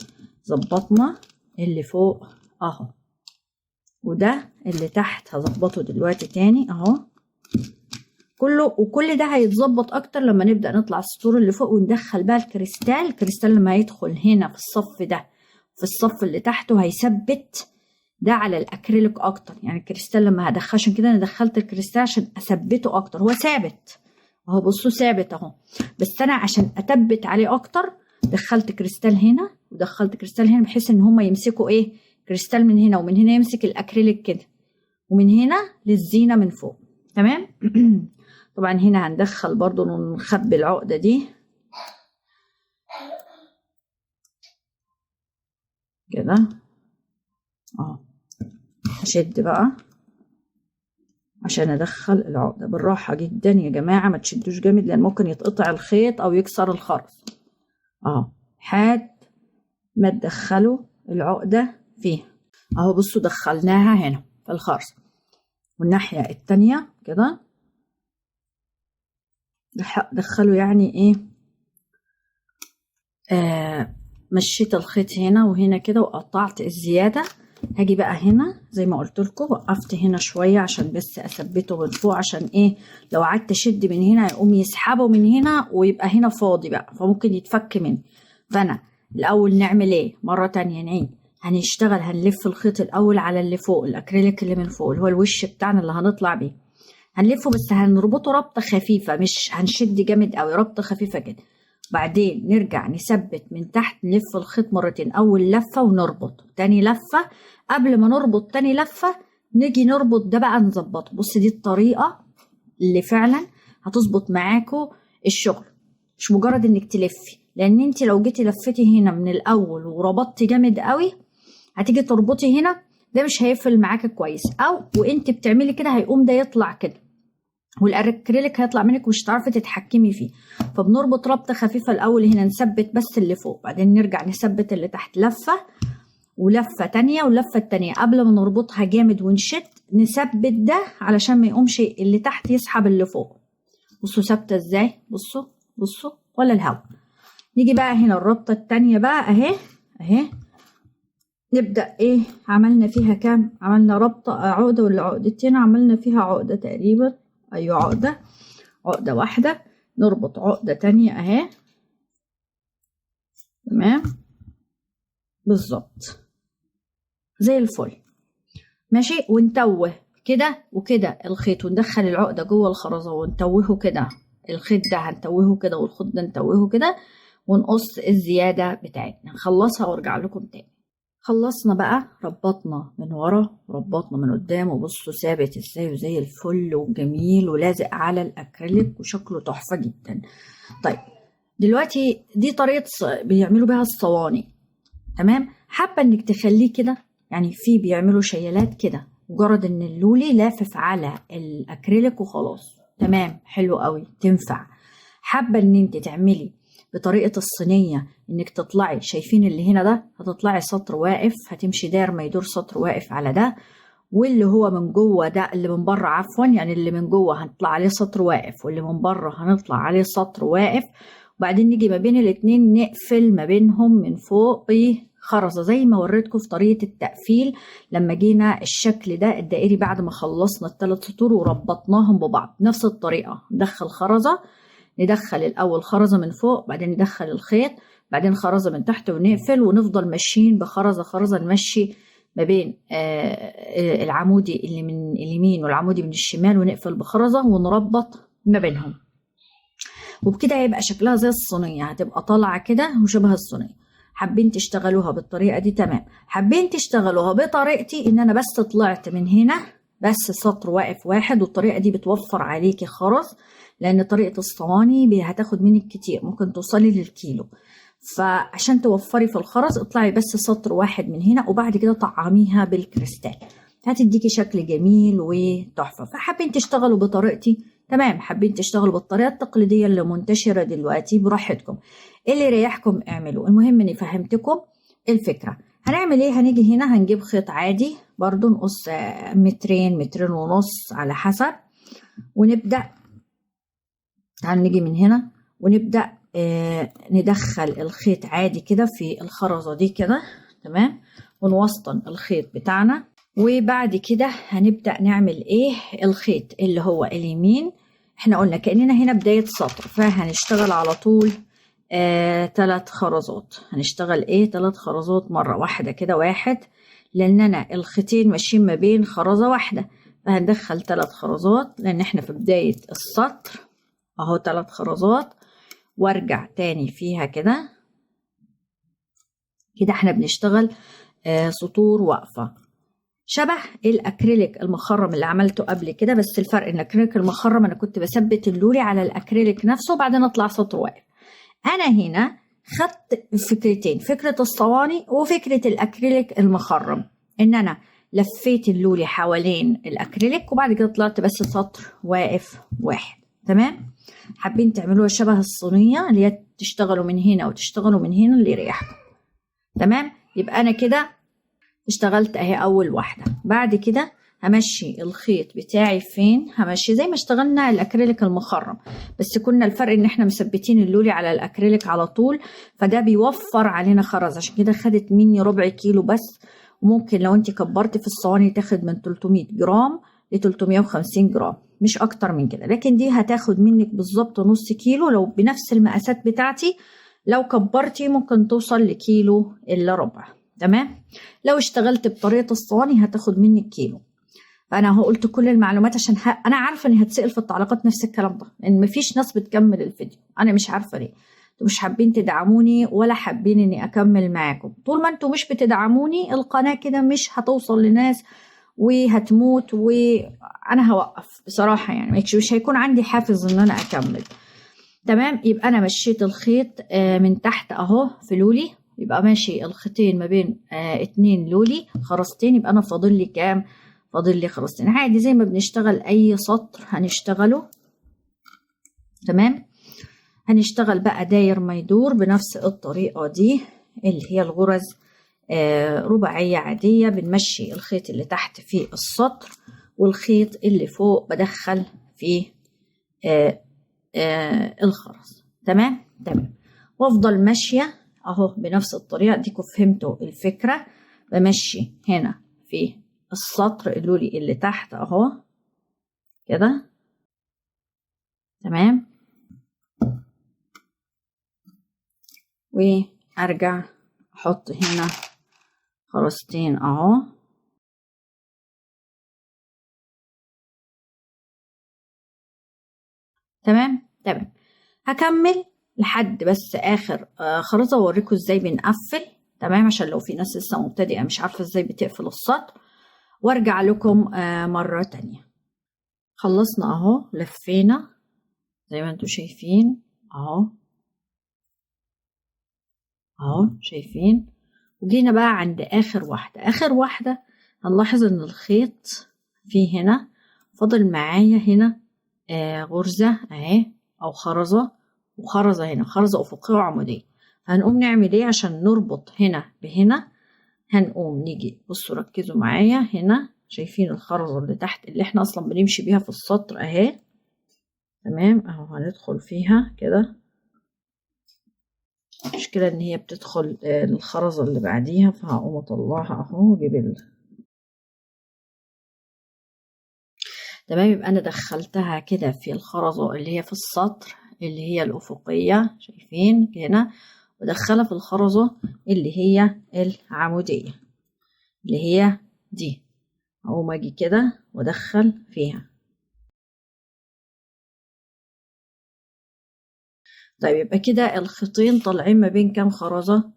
[SPEAKER 2] ظبطنا اللي فوق اهو، وده اللي تحت هظبطه دلوقتي تاني اهو كله. وكل ده هيتظبط اكتر لما نبدأ نطلع السطور اللي فوق وندخل بقى الكريستال. الكريستال لما هيدخل هنا في الصف ده في الصف اللي تحته هيثبت ده على الاكريليك اكتر. يعني الكريستال لما هدخله، عشان كده انا دخلت الكريستال عشان اثبته اكتر. هو ثابت اهو، بصوا ثابت اهو، بس انا عشان اثبت عليه اكتر دخلت كريستال هنا ودخلت كريستال هنا، بحيث ان هما يمسكوا ايه، كريستال من هنا ومن هنا يمسك الاكريليك كده، ومن هنا للزينة من فوق. تمام. طبعا هنا هندخل برضو نخبي العقدة دي كده اهو. هشد بقى عشان ادخل العقدة بالراحة جدا يا جماعة، ما تشدوش جامد لان ممكن يتقطع الخيط او يكسر الخرز اهو. حاد ما تدخلوا العقدة فيها اهو. بصوا دخلناها هنا في الخرز، والناحية التانية كده دخلوا يعني ايه، مشيت الخيط هنا وهنا كده وقطعت الزيادة. هاجي بقى هنا زي ما قلت لكم، وقفت هنا شوية عشان بس اثبته من فوق، عشان ايه لو قعدت اشد من هنا هيقوم يسحبه من هنا ويبقى هنا فاضي بقى، فممكن يتفك مني. فانا الاول نعمل ايه، مرة تانية نعيد، هنشتغل هنلف الخيط الاول على اللي فوق الاكريليك اللي من فوق اللي هو الوش بتاعنا اللي هنطلع بيه، هنلفه بس هنربطه ربطه خفيفة، مش هنشد جامد قوي، ربطه خفيفة كده. بعدين نرجع نثبت من تحت، نلف الخيط مرتين، اول لفه ونربط تاني لفه، قبل ما نربط تاني لفه نيجي نربط ده بقى نظبطه. بص دي الطريقة اللي فعلا هتظبط معاكو الشغل، مش مجرد انك تلفي، لان انت لو جيتي لفتي هنا من الاول وربطتي جامد قوي هتيجي تربطي هنا ده مش هيقفل معاكي كويس، او وانت بتعملي كده هيقوم ده يطلع كده والاكريليك هيطلع منك ومش هتعرفي تتحكمي فيه. فبنربط ربطه خفيفة الاول هنا، نثبت بس اللي فوق، بعدين نرجع نثبت اللي تحت لفه ولفه تانية ولفه التانية، قبل ما نربطها جامد ونشد نثبت ده علشان ما يقومش اللي تحت يسحب اللي فوق. بصوا ثابتة ازاي، بصوا بصوا ولا الهوا. نيجي بقى هنا الربطه التانية بقى اهي اهي، نبدأ ايه، عملنا فيها كام، عملنا ربطة عقدة ولا عقدتين، عملنا فيها عقدة تقريبا، ايوه عقدة، عقدة واحدة، نربط عقدة تانية اهي. تمام بالظبط زي الفل ماشي. ونتوه كده وكده الخيط، وندخل العقدة جوه الخرزة ونتوهه كده الخيط ده هنتوهه كده والخيط ده نتوهه كده، ونقص الزيادة بتاعتنا. نخلصها وارجع لكم تاني. خلصنا بقى، ربطنا من ورا وربطنا من قدام، وبصوا ثابت ازاي وزي الفل وجميل ولازق على الاكريليك وشكله تحفة جدا. طيب دلوقتي دي طريقة بيعملوا بيها الصواني، تمام. حابة انك تخليه كده، يعني في بيعملوا شيالات كده، مجرد ان اللولي لافف على الاكريليك وخلاص، تمام، حلو قوي، تنفع. حابة ان انت تعملي بطريقة الصينية، انك تطلعي، شايفين اللي هنا ده، هتطلعي سطر واقف، هتمشي داير ما يدور سطر واقف على ده، واللي هو من جوه ده، اللي من بره عفوا، يعني اللي من جوه هنطلع عليه سطر واقف، واللي من بره هنطلع عليه سطر واقف، وبعدين نيجي ما بين الاتنين نقفل ما بينهم من فوق بخرزة زي ما وريتكم في طريقة التقفيل لما جينا الشكل ده الدائري بعد ما خلصنا الثلاث سطور وربطناهم ببعض. نفس الطريقة، ندخل خرزة، ندخل الأول خرزة من فوق، بعدين ندخل الخيط، بعدين خرزة من تحت، ونقفل، ونفضل ماشيين بخرزة خرزة، نمشي ما بين العمودي اللي من اليمين والعمودي من الشمال، ونقفل بخرزة ونربط ما بينهم. وبكده هيبقى شكلها زي الصينية، هتبقى طالعة كده وشبه الصينية. حابين تشتغلوها بالطريقة دي تمام، حابين تشتغلوها بطريقتي ان انا بس طلعت من هنا بس سطر واقف واحد، والطريقة دي بتوفر عليكي خرز، لان طريقة الصواني هتاخد منك كتير، ممكن توصلي للكيلو. فعشان توفري في الخرز اطلعي بس سطر واحد من هنا، وبعد كده طعميها بالكريستال، هتديكي شكل جميل وتحفة. فحابين تشتغلوا بطريقتي تمام، حابين تشتغلوا بالطريقة التقليدية اللي منتشرة دلوقتي براحتكم، اللي يريحكم اعملوا. المهم اني فهمتكم الفكرة. هنعمل ايه؟ هنيجي هنا هنجيب خيط عادي برضو، نقص مترين، مترين ونص على حسب، ونبدأ. تعالوا نيجي من هنا ونبدأ ندخل الخيط عادي كده في الخرزة دي كده، تمام، ونوسطن الخيط بتاعنا. وبعد كده هنبدأ نعمل ايه؟ الخيط اللي هو اليمين، احنا قلنا كأننا هنا بداية سطر، فهنشتغل على طول 3 خرزات. هنشتغل ايه؟ 3 خرزات مرة واحدة كده، واحد، لان انا الخيطين ماشيين ما بين خرزة واحدة، فهندخل 3 خرزات لان احنا في بداية السطر اهو، 3 خرزات، وارجع تاني فيها كده. كده احنا بنشتغل سطور واقفة شبه الاكريليك المخرم اللي عملته قبل كده، بس الفرق ان الاكريليك المخرم انا كنت بثبت اللولي على الاكريليك نفسه وبعدين اطلع سطر واقف. انا هنا خدت فكرتين، فكرة الصواني وفكرة الاكريليك المخرم، ان انا لفيت اللولي حوالين الاكريليك وبعد كده طلعت بس سطر واقف واحد، تمام. حابين تعملوها شبه الصينية اللي هي تشتغلوا من هنا وتشتغلوا من هنا اللي يريحكم، تمام. يبقى انا كده اشتغلت اهي اول واحدة. بعد كده همشي الخيط بتاعي فين؟ همشي زي ما اشتغلنا الاكريليك المخرم، بس كنا الفرق ان احنا مثبتين اللولي على الاكريليك على طول، فده بيوفر علينا خرز، عشان كده خدت مني ربع كيلو بس. وممكن لو انت كبرتي في الصواني تاخد من 300 جرام ل 350 جرام، مش اكتر من كده، لكن دي هتاخد منك بالظبط نص كيلو لو بنفس المقاسات بتاعتي. لو كبرتي ممكن توصل لكيلو الا ربع، تمام. لو اشتغلت بطريقة الصواني هتاخد منك كيلو. فانا اهو قلت كل المعلومات عشان انا عارفه اني هتسال في التعليقات نفس الكلام ده، لان مفيش ناس بتكمل الفيديو، انا مش عارفه ليه انتوا مش حابين تدعموني ولا حابين اني اكمل معاكم. طول ما انتوا مش بتدعموني القناة كده مش هتوصل لناس وهتموت، وانا هوقف بصراحة، يعني مش هيكون عندي حافز ان انا اكمل، تمام. يبقى انا مشيت الخيط من تحت اهو في لولي، يبقى ماشي الخيطين ما بين 2 لولي خرزتين، يبقى انا فاضل لي كام؟ فاضل لي خرزتين. عادي زي ما بنشتغل اي سطر هنشتغله، تمام. هنشتغل بقى داير ما يدور بنفس الطريقة دي اللي هي الغرز رباعية عادية، بنمشي الخيط اللي تحت في السطر والخيط اللي فوق بدخل في الخرز، تمام تمام. وافضل ماشية اهو بنفس الطريقة دي. فهمتوا الفكرة؟ بمشي هنا في السطر اللولي اللي تحت اهو كده، تمام، وارجع احط هنا خرزتين اهو، تمام تمام. هكمل لحد بس اخر خرزة واوريكم ازاي بنقفل، تمام، عشان لو في ناس لسه مبتدئة مش عارفه ازاي بتقفل السطر، وارجع لكم مرة تانية. خلصنا اهو، لفينا زي ما انتم شايفين اهو اهو شايفين، وجينا بقى عند اخر واحدة. اخر واحدة هنلاحظ ان الخيط فيه هنا فاضل معايا هنا غرزه اهي او خرزة، وخرزه هنا، خرزة افقية وعموديه. هنقوم نعمل ايه عشان نربط هنا بهنا؟ هنقوم نيجي، بصوا ركزوا معايا هنا، شايفين الخرزه اللي تحت اللي احنا اصلا بنمشي بيها في السطر اهي، تمام اهو، هندخل فيها كده. المشكلة ان هي بتدخل الخرزة اللي بعديها، فهقوم اطلعها اهو واجيب تمام. يبقى انا دخلتها كده في الخرزة اللي هي في السطر اللي هي الافقية، شايفين هنا، ودخلها في الخرزة اللي هي العمودية اللي هي دي، اقوم اجي كده وادخل فيها. طيب يبقى كده الخيطين طالعين ما بين كام خرزة؟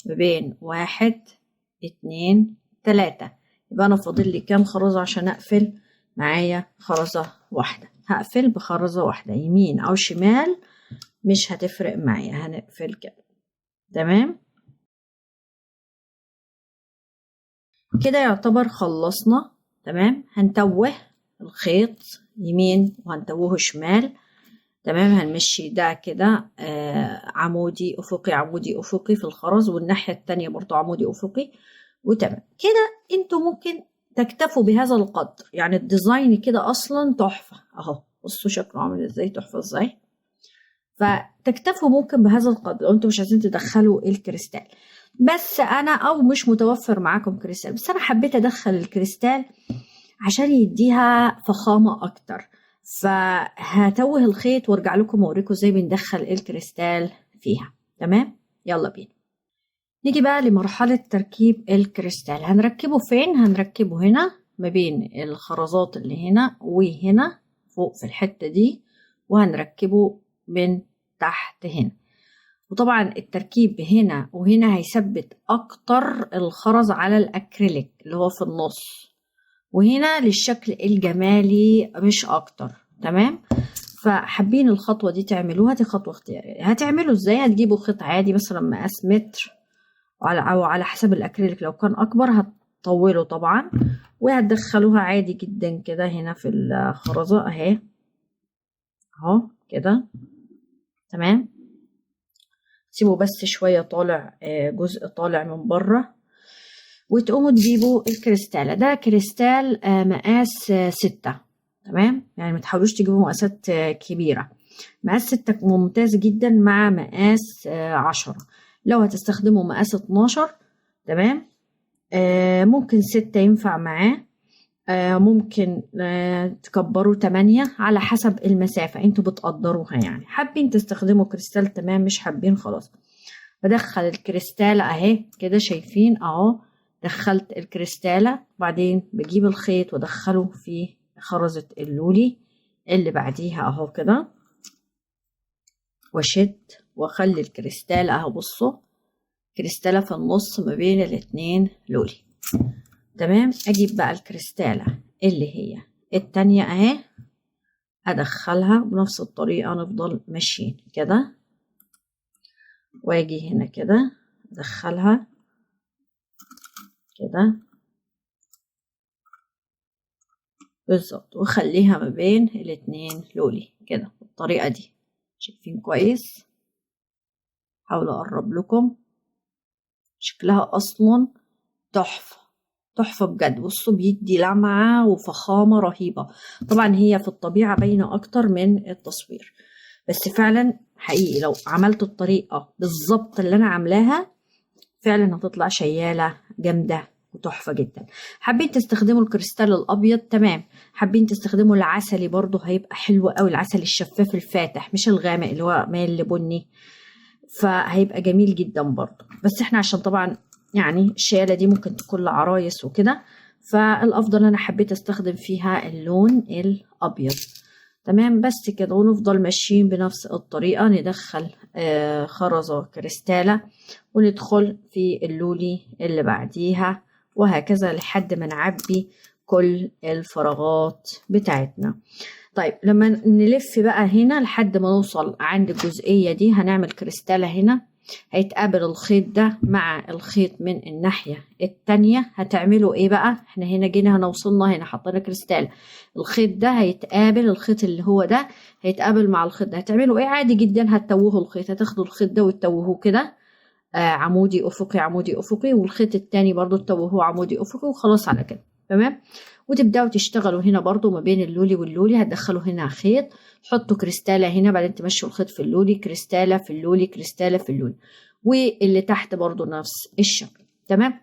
[SPEAKER 2] ما بين 1 2 3. يبقى انا فاضل لي كام خرزة عشان اقفل؟ معايا خرزة واحدة، هقفل بخرزة واحدة يمين او شمال مش هتفرق معايا، هنقفل كده. تمام كده يعتبر خلصنا. تمام، هنتوه الخيط يمين وهنتوهه شمال. تمام، هنمشي ده كده عمودي افقي عمودي افقي في الخرز، والناحية التانية برضو عمودي افقي، وتمام كده. انتوا ممكن تكتفوا بهذا القدر، يعني ال design كده اصلا تحفة اهو، بصوا شكله عامل ازاي، تحفة ازاي. فتكتفوا ممكن بهذا القدر لو انتوا مش عايزين تدخلوا الكريستال، بس انا او مش متوفر معاكم كريستال، بس انا حبيت ادخل الكريستال عشان يديها فخامة اكتر. فهتوه الخيط وارجع لكم واوريكم ازاي بندخل الكريستال فيها. تمام، يلا بينا نيجي بقى لمرحلة تركيب الكريستال. هنركبه فين؟ هنركبه هنا ما بين الخرزات اللي هنا وهنا فوق في الحتة دي، وهنركبه من تحت هنا. وطبعا التركيب هنا وهنا هيثبت اكتر الخرز على الاكريليك اللي هو في النص، وهنا للشكل الجمالي مش اكتر. تمام، فحابين الخطوة دي تعملوها، دي خطوة اختيارية. هتعملوا ازاي؟ هتجيبوا خيط عادي مثلا مقاس متر او على حسب الاكريليك، لو كان اكبر هتطوله طبعا، وهتدخلوها عادي جدا كده هنا في الخرزة اهي اهو كده. تمام، سيبوا بس شوية طالع، جزء طالع من بره، وتقوموا تجيبوا الكريستالة. ده كريستال مقاس 6. تمام، يعني ما تحاولوش تجيبوا مقاسات كبيرة، مقاس 6 ممتاز جدا مع مقاس 10. لو هتستخدموا مقاس 12 تمام، ممكن 6 ينفع معاه، ممكن تكبروا 8 على حسب المسافة انتوا بتقدروها. يعني حابين تستخدموا كريستال تمام، مش حابين خلاص. بدخل الكريستالة اهي كده، شايفين اهو، دخلت الكريستالة، وبعدين بجيب الخيط وادخله في خرزة اللولي اللي بعديها اهو كده، واشد واخلي الكريستالة اهو، بصوا كريستالة في النص ما بين الاتنين لولي. تمام، اجيب بقى الكريستالة اللي هي التانية اهي، ادخلها بنفس الطريقة، نفضل ماشيين كده، واجي هنا كده ادخلها كده بالظبط، واخليها ما بين الاتنين لولي كده بالطريقة دي. شايفين كويس؟ حاول اقرب لكم شكلها، اصلا تحفة تحفة بجد. بصوا بيدي لمعة وفخامة رهيبة. طبعا هي في الطبيعة باينة اكتر من التصوير، بس فعلا حقيقي لو عملت الطريقة بالظبط اللي انا عاملاها فعلا هتطلع شيالة جامدة وتحفة جدا. حابين تستخدموا الكريستال الابيض تمام، حابين تستخدموا العسلي برضو هيبقى حلو قوي، العسل الشفاف الفاتح مش الغامق اللي هو مايل لبني، فهيبقى جميل جدا برضو. بس احنا عشان طبعا يعني الشيالة دي ممكن تكون لعرايس وكده، فالافضل انا حبيت استخدم فيها اللون الابيض. تمام، بس كده. ونفضل ماشيين بنفس الطريقة، ندخل خرزة كريستالة وندخل في اللولي اللي بعديها، وهكذا لحد ما نعبي كل الفراغات بتاعتنا. طيب لما نلف بقى هنا لحد ما نوصل عند الجزئية دي، هنعمل كريستالة هنا، هيتقابل الخيط ده مع الخيط من الناحية التانية. هتعملوا ايه بقى؟ احنا هنا جينا هنا وصلنا هنا حطينا كريستالة، الخيط ده هيتقابل، الخيط اللي هو ده هيتقابل مع الخيط ده. هتعملوا ايه؟ عادي جدا، هتتوهوا الخيط، هتاخدوا الخيط ده وتتوهوه كده عمودي افقي عمودي افقي، والخيط التاني برضو تتوهوه عمودي افقي، وخلاص على كده. تمام. وتبداوا تشتغلوا هنا برضو ما بين اللولي واللولي، هتدخلوا هنا خيط، حطوا كريستالة هنا، بعدين تمشوا الخيط في اللولي، كريستالة في اللولي، كريستالة في اللولي، واللي تحت برضو نفس الشكل. تمام.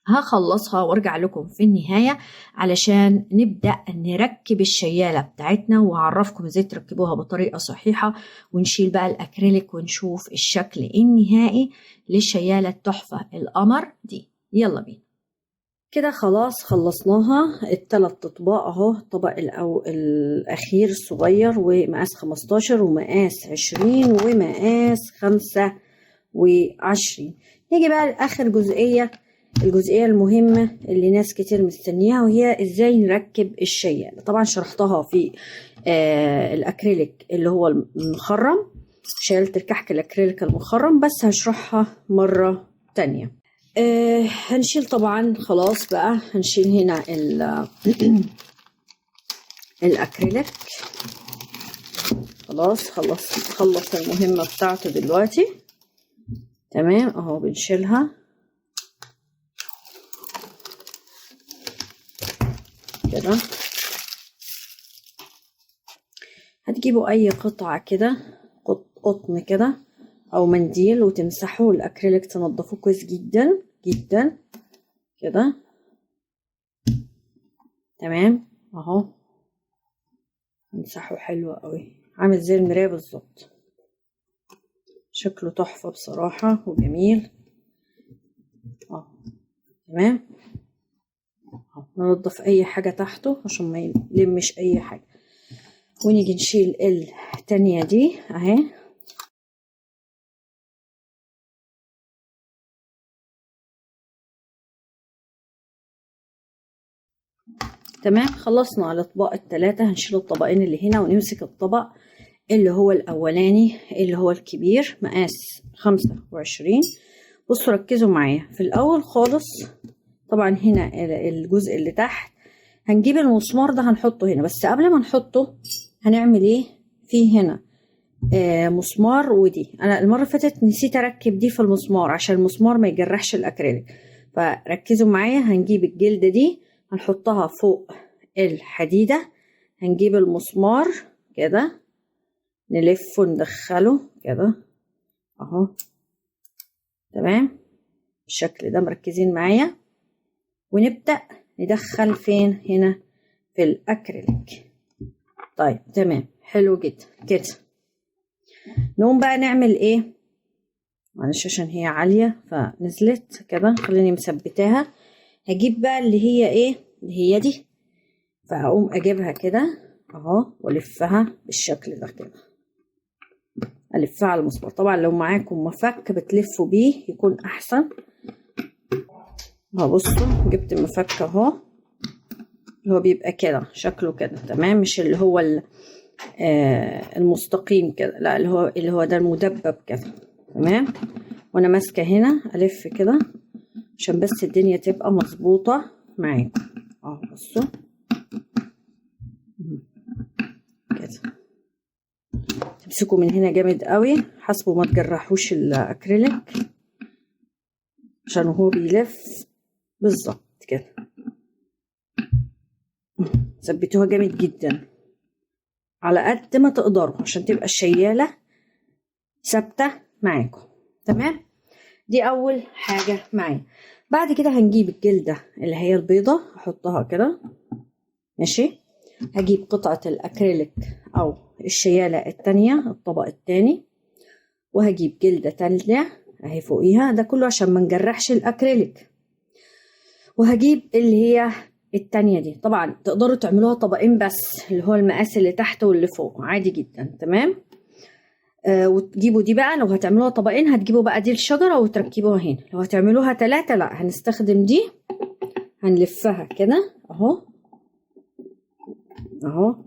[SPEAKER 2] هخلصها وارجع لكم في النهاية علشان نبدأ نركب الشيالة بتاعتنا، وهعرفكم ازاي تركبوها بطريقة صحيحة، ونشيل بقى الاكريليك ونشوف الشكل النهائي للشيالة التحفة القمر دي. يلا بينا كده. خلاص خلصناها الثلاث اطباق اهو، الطبق الاخير الصغير ومقاس 15 ومقاس 20 ومقاس 25. نيجي بقى لاخر جزئية، الجزئية المهمة اللي ناس كتير مستنياها، وهي ازاي نركب الشيالة. طبعا شرحتها في الاكريليك اللي هو المخرم، شيالة الكحك الاكريليك المخرم، بس هشرحها مرة تانية. هنشيل طبعا خلاص بقى، هنشيل هنا الاكريليك. خلاص خلص المهمة بتاعته دلوقتي. تمام اهو بنشيلها كده. هتجيبوا اي قطعة كده، قطن كده او منديل، وتمسحوا الاكريليك، تنضفوه كويس جدا جدا كده. تمام اهو، امسحه حلو قوي، عامل زي المراية بالظبط، شكله تحفة بصراحة وجميل. تمام اهو، ننضف اي حاجة تحته عشان ما يلمش اي حاجة. ونيجي نشيل التانية دي اهي. تمام، خلصنا على الاطباق الثلاثة. هنشيل الطبقين اللي هنا ونمسك الطبق اللي هو الاولاني اللي هو الكبير مقاس 25. بصوا ركزوا معايا في الاول خالص. طبعا هنا الجزء اللي تحت هنجيب المسمار ده هنحطه هنا، بس قبل ما نحطه هنعمل ايه؟ في هنا مسمار، ودي انا المرة اللي فاتت نسيت اركب دي في المسمار عشان المسمار ما يجرحش الاكريليك، فركزوا معايا. هنجيب الجلدة دي هنحطها فوق الحديدة، هنجيب المسمار كده نلفه ندخله كده اهو. تمام بالشكل ده، مركزين معايا. ونبدأ ندخل فين؟ هنا في الاكريليك. طيب تمام، حلو جدا كده. نقوم بقى نعمل ايه؟ معلش عشان هي عالية فنزلت كده، خليني مثبتاها. هجيب بقى اللي هي ايه؟ اللي هي دي، فهقوم اجيبها كده اهو والفها بالشكل ده كده، الفها على المسمار. طبعا لو معاكم مفك بتلفوا بيه يكون احسن. اهو بصوا، جبت مفك اهو، اللي هو بيبقى كده شكله كده. تمام، مش اللي هو المستقيم كده، لا اللي هو ده المدبب كده. تمام، وانا ماسكه هنا الف كده عشان بس الدنيا تبقى مظبوطة معاكم. اهو بصوا كده، تمسكوا من هنا جامد قوي، حاسبوا ما تجرحوش الاكريليك عشان هو بيلف بالظبط كده. ثبتوها جامد جدا على قد ما تقدروا عشان تبقى الشيالة ثابتة معاكم. تمام، دي اول حاجة معايا. بعد كده هنجيب الجلدة اللي هي البيضة، هحطها كده ماشي. هجيب قطعة الاكريليك او الشيالة التانية، الطبق التاني، وهجيب جلدة تانية اهي فوقيها، ده كله عشان ما نجرحش الاكريليك. وهجيب اللي هي التانية دي. طبعا تقدروا تعملوها طبقين بس، اللي هو المقاس اللي تحت واللي فوق، عادي جدا. تمام. وتجيبوا دي بقى، لو هتعملوها طبقين هتجيبوا بقى دي الشجرة وتركبوها هنا، لو هتعملوها 3 لا هنستخدم دي، هنلفها كده اهو اهو.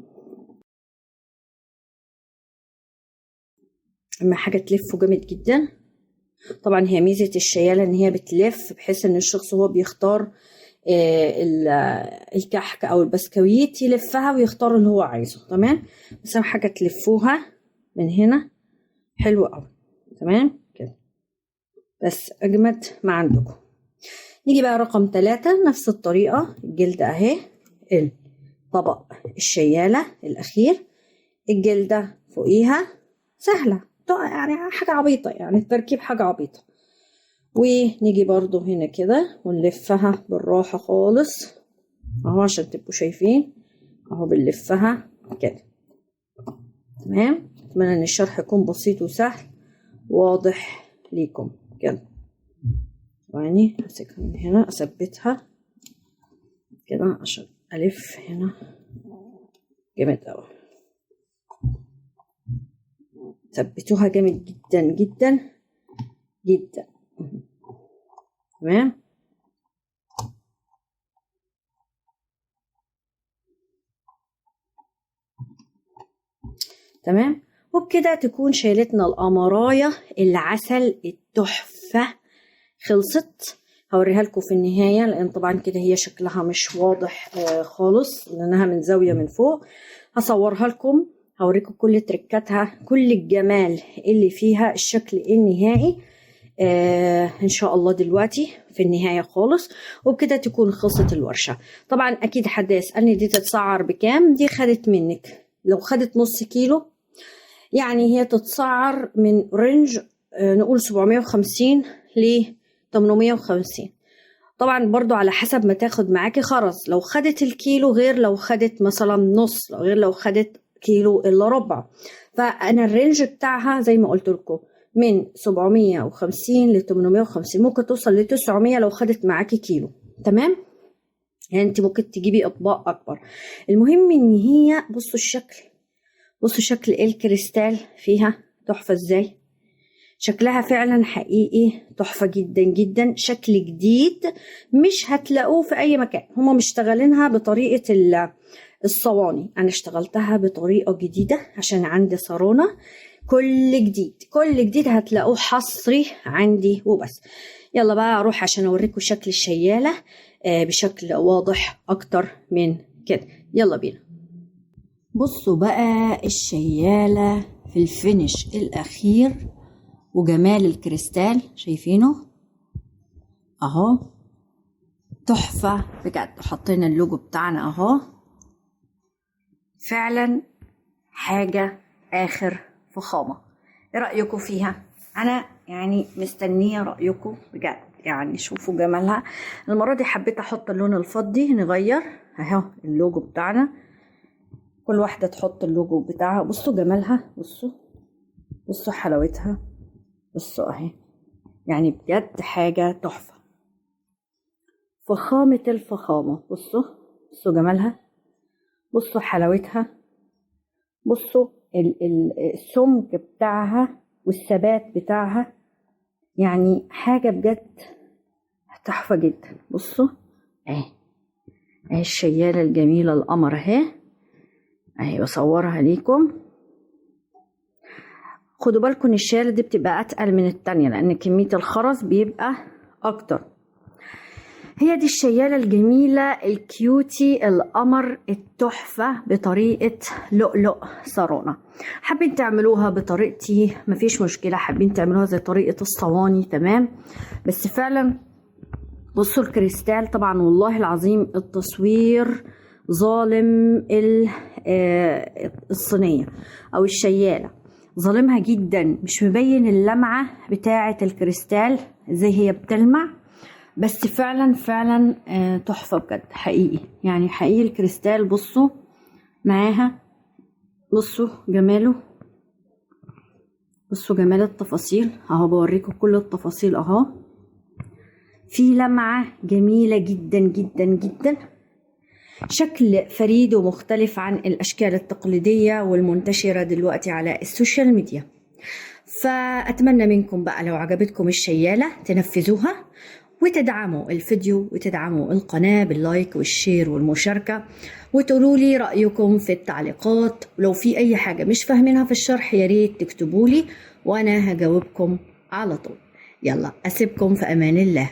[SPEAKER 2] اما حاجة تلفه جامد جدا. طبعا هي ميزة الشيالة ان هي بتلف بحيث ان الشخص هو بيختار الكحك او البسكويت يلفها ويختار اللي هو عايزه. تمام. بس اهم حاجة تلفوها من هنا حلو قوي. تمام كده، بس اجمد ما عندكم. نيجي بقى رقم 3، نفس الطريقة، الجلدة اهي، الطبق الشيالة الاخير، الجلدة فوقيها، سهلة يعني حاجة عبيطة، يعني التركيب حاجة عبيطة. ونيجي برضو هنا كده ونلفها بالراحة خالص اهو عشان تبقوا شايفين اهو، بنلفها كده. تمام. اتمنى ان الشرح يكون بسيط وسهل واضح ليكم كده. يعني امسكها من هنا اثبتها كده عشان الف هنا جامد اوي، ثبتوها جامد جدا جدا جدا. تمام. تمام. وبكده تكون شيلتنا القمرايه العسل التحفة خلصت. هوريها لكم في النهاية لان طبعا كده هي شكلها مش واضح خالص لانها من زاوية من فوق. هصورها لكم، هوريكم كل تركاتها، كل الجمال اللي فيها، الشكل النهائي ان شاء الله دلوقتي في النهاية خالص. وبكده تكون خلصت الورشة. طبعا اكيد حد يسالني دي تتسعر بكام؟ دي خدت منك لو خدت نص كيلو يعني هي تتسعر من range نقول 750 ل 850. طبعا برضو على حسب ما تاخد معاكي خرز، لو خدت الكيلو غير لو خدت مثلا نص، غير لو خدت كيلو الا ربع. فانا ال range بتاعها زي ما قلت لكم من 750 ل 850، ممكن توصل ل 900 لو خدت معاكي كيلو. تمام. يعني انت ممكن تجيبي اطباق اكبر. المهم ان هي بصوا الشكل، بصوا شكل الكريستال فيها تحفة ازاي، شكلها فعلا حقيقي تحفة جدا جدا، شكل جديد مش هتلاقوه في اي مكان. هما مشتغلينها بطريقة الصواني، انا اشتغلتها بطريقة جديدة عشان عندي صارونه. كل جديد، كل جديد هتلاقوه حصري عندي وبس. يلا بقى اروح عشان اوريكم شكل الشياله بشكل واضح اكتر من كده. يلا بينا.
[SPEAKER 1] بصوا بقى الشياله في ال finish الاخير وجمال الكريستال، شايفينه اهو، تحفة بجد. حطينا اللوجو بتاعنا اهو، فعلا حاجة اخر فخامة. ايه رايكم فيها؟ انا يعني مستنيه رايكم بجد، يعني شوفوا جمالها. المرة دي حبيت احط اللون الفضي، نغير اهو اللوجو بتاعنا، كل واحدة تحط اللوجو بتاعها. بصوا جمالها، بصوا بصوا حلاوتها، بصوا اهي، يعني بجد حاجة تحفة، فخامة الفخامة. بصوا بصوا جمالها، بصوا حلاوتها، بصوا السمك بتاعها والثبات بتاعها، يعني حاجة بجد تحفة جدا. بصوا اهي، اهي الشيالة الجميلة القمر اهي، اهي بصورها ليكم. خدوا بالكم الشيالة دي بتبقى اتقل من التانية لان كمية الخرز بيبقى اكتر. هي دي الشيالة الجميلة الكيوتي القمر التحفة بطريقة لؤلؤ سارونا. حابين تعملوها بطريقتي مفيش مشكلة، حابين تعملوها زي طريقة الصواني تمام. بس فعلا بصوا الكريستال، طبعا والله العظيم التصوير ظالم الصينية او الشيالة، ظالمها جدا، مش مبين اللمعة بتاعة الكريستال زي هي بتلمع، بس فعلا فعلا تحفة بجد حقيقي، يعني حقيقي الكريستال. بصوا معاها، بصوا جماله، بصوا جمال التفاصيل اهو، بوريكم كل التفاصيل اهو. في لمعة جميلة جدا جدا جدا. شكل فريد ومختلف عن الأشكال التقليدية والمنتشرة دلوقتي على ال social media. فأتمنى منكم بقى لو عجبتكم الشيالة تنفذوها وتدعموا الفيديو وتدعموا القناة بال like وال share والمشاركة، وتقولوا لي رأيكم في التعليقات. ولو في أي حاجة مش فاهمينها في الشرح يا ريت تكتبوا لي وأنا هجاوبكم على طول. يلا أسيبكم في أمان الله.